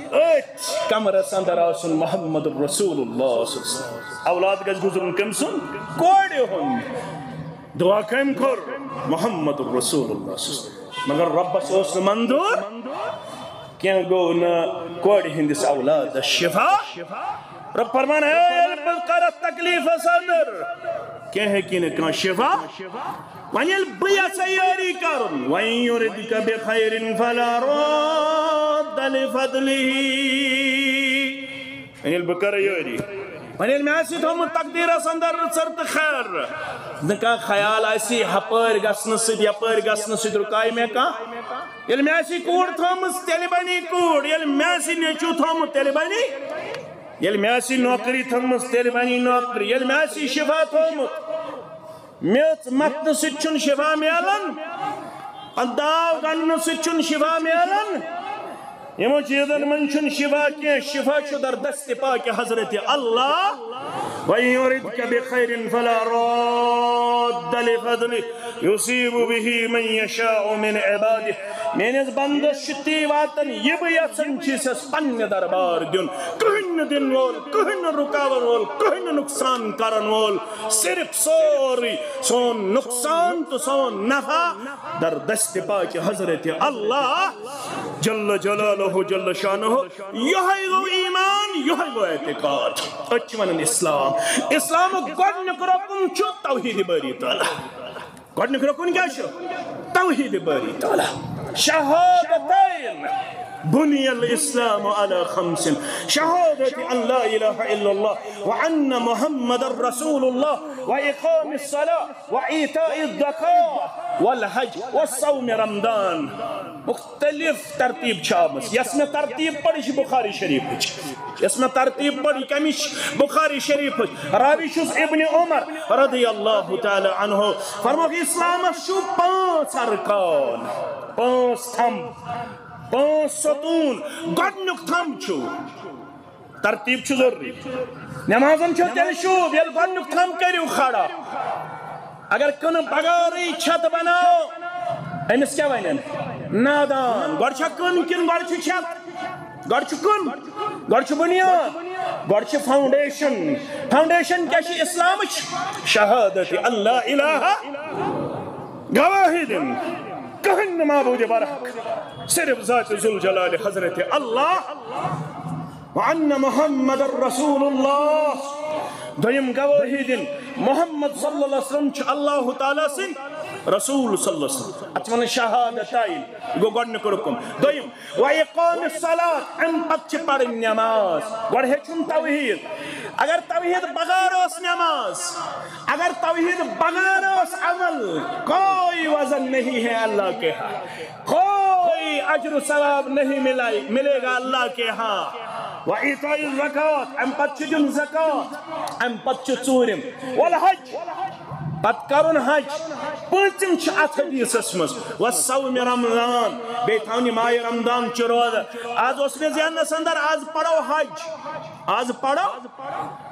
أتھۍ کمرس اندر آسُن محمد رسول اللہ صلی اللہ علیہ وسلم۔ اولاد گژھِ گُزرُن کٔمۍ سُنٛد؟ کورِ ہُنٛد۔ دعا کٔمۍ کوٚر؟ محمد رسول اللہ صلی اللہ علیہ وسلم۔ مگر رۄبس اوس نہٕ منظور، کینٛہہ گوٚو نہٕ کورِ ہٕنٛدِس اولادس شفا۔ رۄب فرمان، ہے، ییٚلہِ بہٕ کرٕ تکلیفس اندر، کینٛہہ ہیٚکہِ نہٕ کانٛہہ شفا۔ وۄنۍ ییٚلہِ بہٕ یژھٕ یٲری کرُن، وَإِن يُرِدْكَ بِخَيْرٍ فَلَا رَادَّ لِفَضْلِهِ۔ وۄنۍ ییٚلہِ بہٕ کرٕ یٲری، وۄنۍ ییٚلہِ مےٚ آسہِ تھوٚمُت تقدیٖرس اندر رٕژر تہٕ خیر، نہٕ کانٛہہ خیال آسہِ ہپٲرۍ گژھنہٕ سۭتۍ یپٲرۍ گژھنہٕ سۭتۍ رُکایہِ مےٚ کانٛہہ۔ ییٚلہِ مےٚ آسہِ کوٗر تھٲومٕژ، تیٚلہِ بنی کوٗر۔ ییٚلہِ مےٚ آسہِ نیٚچوٗ تھوٚومُت، تیٚلہِ بنی۔ ییٚلہِ مےٚ آسہِ نوکری تھٲومٕژ، تیٚلہِ بنی نوکری۔ ییٚلہِ مےٚ آسہِ شفا تھوٚومُت، میٚژ متھنہٕ سۭتۍ چھُنہٕ شفا میلان، داو گنڈنہٕ سۭتۍ چھُنہٕ شفا میلان۔ یِمو چیٖزن منٛز چھُنہٕ شفا کینٛہہ، شفا چھُ در دست پاک حضرت اللہ۔ وَإِن يُرِدْكَ بِخَيْرٍ فَلَا رَادَّ لِفَضْلِهِ يُصِيبُ بِهِ مَن يَشَاءُ مِنْ عِبَادِهِ۔ میٲنِس بندس چھُ تی واتان، یہِ بہٕ یژھان چھُسس پننہِ دربار دیُن۔ کٕہٕنۍ نہٕ دِنہٕ وول، کٕہٕنۍ نہٕ رُکاون وول، کٕہٕنۍ نہٕ نۄقصان کرن وول، صرف سورُے سون نۄقصان تہٕ سون نفع در دست پاک حضرت اللہ جل جلالہ جل شانہ۔ یہے گوٚو ایمان، یہے گوٚو اعتقاد۔ أتھۍ چھِ ونان اسلام۔ اسلامُک گۄڈٕنیُک رُکُن چھُ توحید باری تعالیٰ۔ گۄڈٕنیُک رُکُن کیٛاہ چھُ؟ توحید باری تعالیٰ۔ شہادتین۔ بني الإسلام على خمس، شهادة أن لا إله إلا الله وأن محمدا رسول الله وإقام الصلاة وإيتاء الزكاة والحج وصوم رمضان۔ مختلف ترتیب چھِ آمٕژ۔ یۄس مےٚ ترتیب پٔر، یہِ چھِ بخاری شریفٕچ۔ یۄس مےٚ ترتیب پٔر، یہِ کَمِچ؟ بخاری شریفٕچ۔ راوی چھُس ابن عمر رضی اللہ تعالیٰ عنہ۔ فرموکھ، اسلامس چھُ پانٛژھ ارکان، پانٛژھ تھمب، پانٛژھ ستوٗن۔ گۄڈٕنیُک تھمب چھُ، ترتیب چھُ ضروٗری۔ نمازن چھُ تیٚلہِ شوٗب، ییٚلہِ گۄڈٕنیُک تھمب کٔرِو کھڑا۔ اگر کٕنہٕ بغٲرٕے چھت بناو، أمِس کیٛاہ ونن؟ نادان۔ گۄڈٕ چھا کٕن کِنہٕ گۄڈٕ چھُ چھت؟ گۄڈٕ چھُ کٕن، گۄڈٕ چھُ بُنیاد، گۄڈٕ چھِ فاؤنڈیشن۔ فاؤنڈیشن کیٛاہ چھِ اسلامٕچ؟ شہادت ان لا الہ، گواہی دِنۍ کٕہٕنۍ نہٕ معبوٗدِ برحق، صرف ذات ذوالجلال حضرت اللہ۔ وأن محمد رسول اللہ۔ دوٚیِم گوٲہی دِنۍ، محمد صلی اللہ علیہ وسلم چھُ اللہ تعالیٰ سٕنٛدۍ رسول صلی اللہ علیہ وسلم۔ اَتھ چھِ وَنان شہادتین۔ یہِ گوٚو گۄڈٕنیُک رُکُن۔ دوٚیِم، وإقام الصلاة، اَمہِ پتہٕ چھِ پرٕنۍ نٮ۪ماز۔ گۄڈٕ ہیٚچھُن توحیٖد۔ اگر توحیٖد بغٲر ٲس نٮ۪ماز، اگر توحیٖد بغٲر ٲس عمل، کوئی وزن نہیں ہے اللہ کے ہاں۔ کوئی اجر و ثواب نہیں ملا، ملے گا اللہ کے ہاں۔ وإيتاء الزكاة، اَمہِ پتہٕ چھُ دیُن زکوٰۃ، اَمہِ پتہٕ چھُ ژوٗرِم۔ والحج، پتہٕ کرُن حج۔ پٲنٛژِم چھِ اَتھ حدیثس منٛز، وصوم رمضان، بیٚیہِ تھاونہِ ماہِ رمضان چہِ روزٕ۔ آز اوس مےٚ ذہنس اندر، آز پرو حج، آز پرو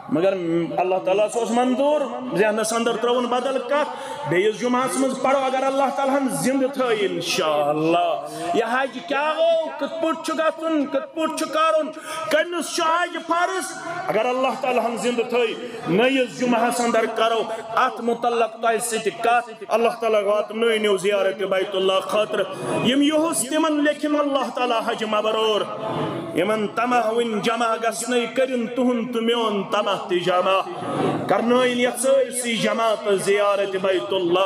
مگر اللہ تعالیٰ ہس اوس منظور، ذہنس اندر ترٲوٕن بدل کتھ۔ بیٚیِس جمعہس منٛز پرو، اگر اللہ تعالیٰ ہن زندٕ تھٲے، انشاءاللہ۔ یہِ حج کیٛاہ گوٚو؟ کِتھ پٲٹھۍ چھُ گژھُن؟ کِتھ پٲٹھۍ چھُ کرُن؟ کٔمِس چھُ حج فرض؟ اگر اللہ تعالیٰ ہن زندٕ تھٲے، نٔیِس جمعہس اندر کرو اتھ متعلق تۄہہِ سۭتۍ کتھ۔ اللہ تعالیٰ واتنٲونو زیارت بیت اللہ خٲطرٕ۔ یِم یُہُس تِمن لیکھِن اللہ تعالیٰ حج مبرور۔ یِمن طمع وٕنۍ جمع گژھنَے، کٔرِن تُہُنٛد تہٕ میون طمع تہِ جمع۔ کرنٲوِن یَتھ سٲرسٕے جماعتس زیارت بیت اللہ۔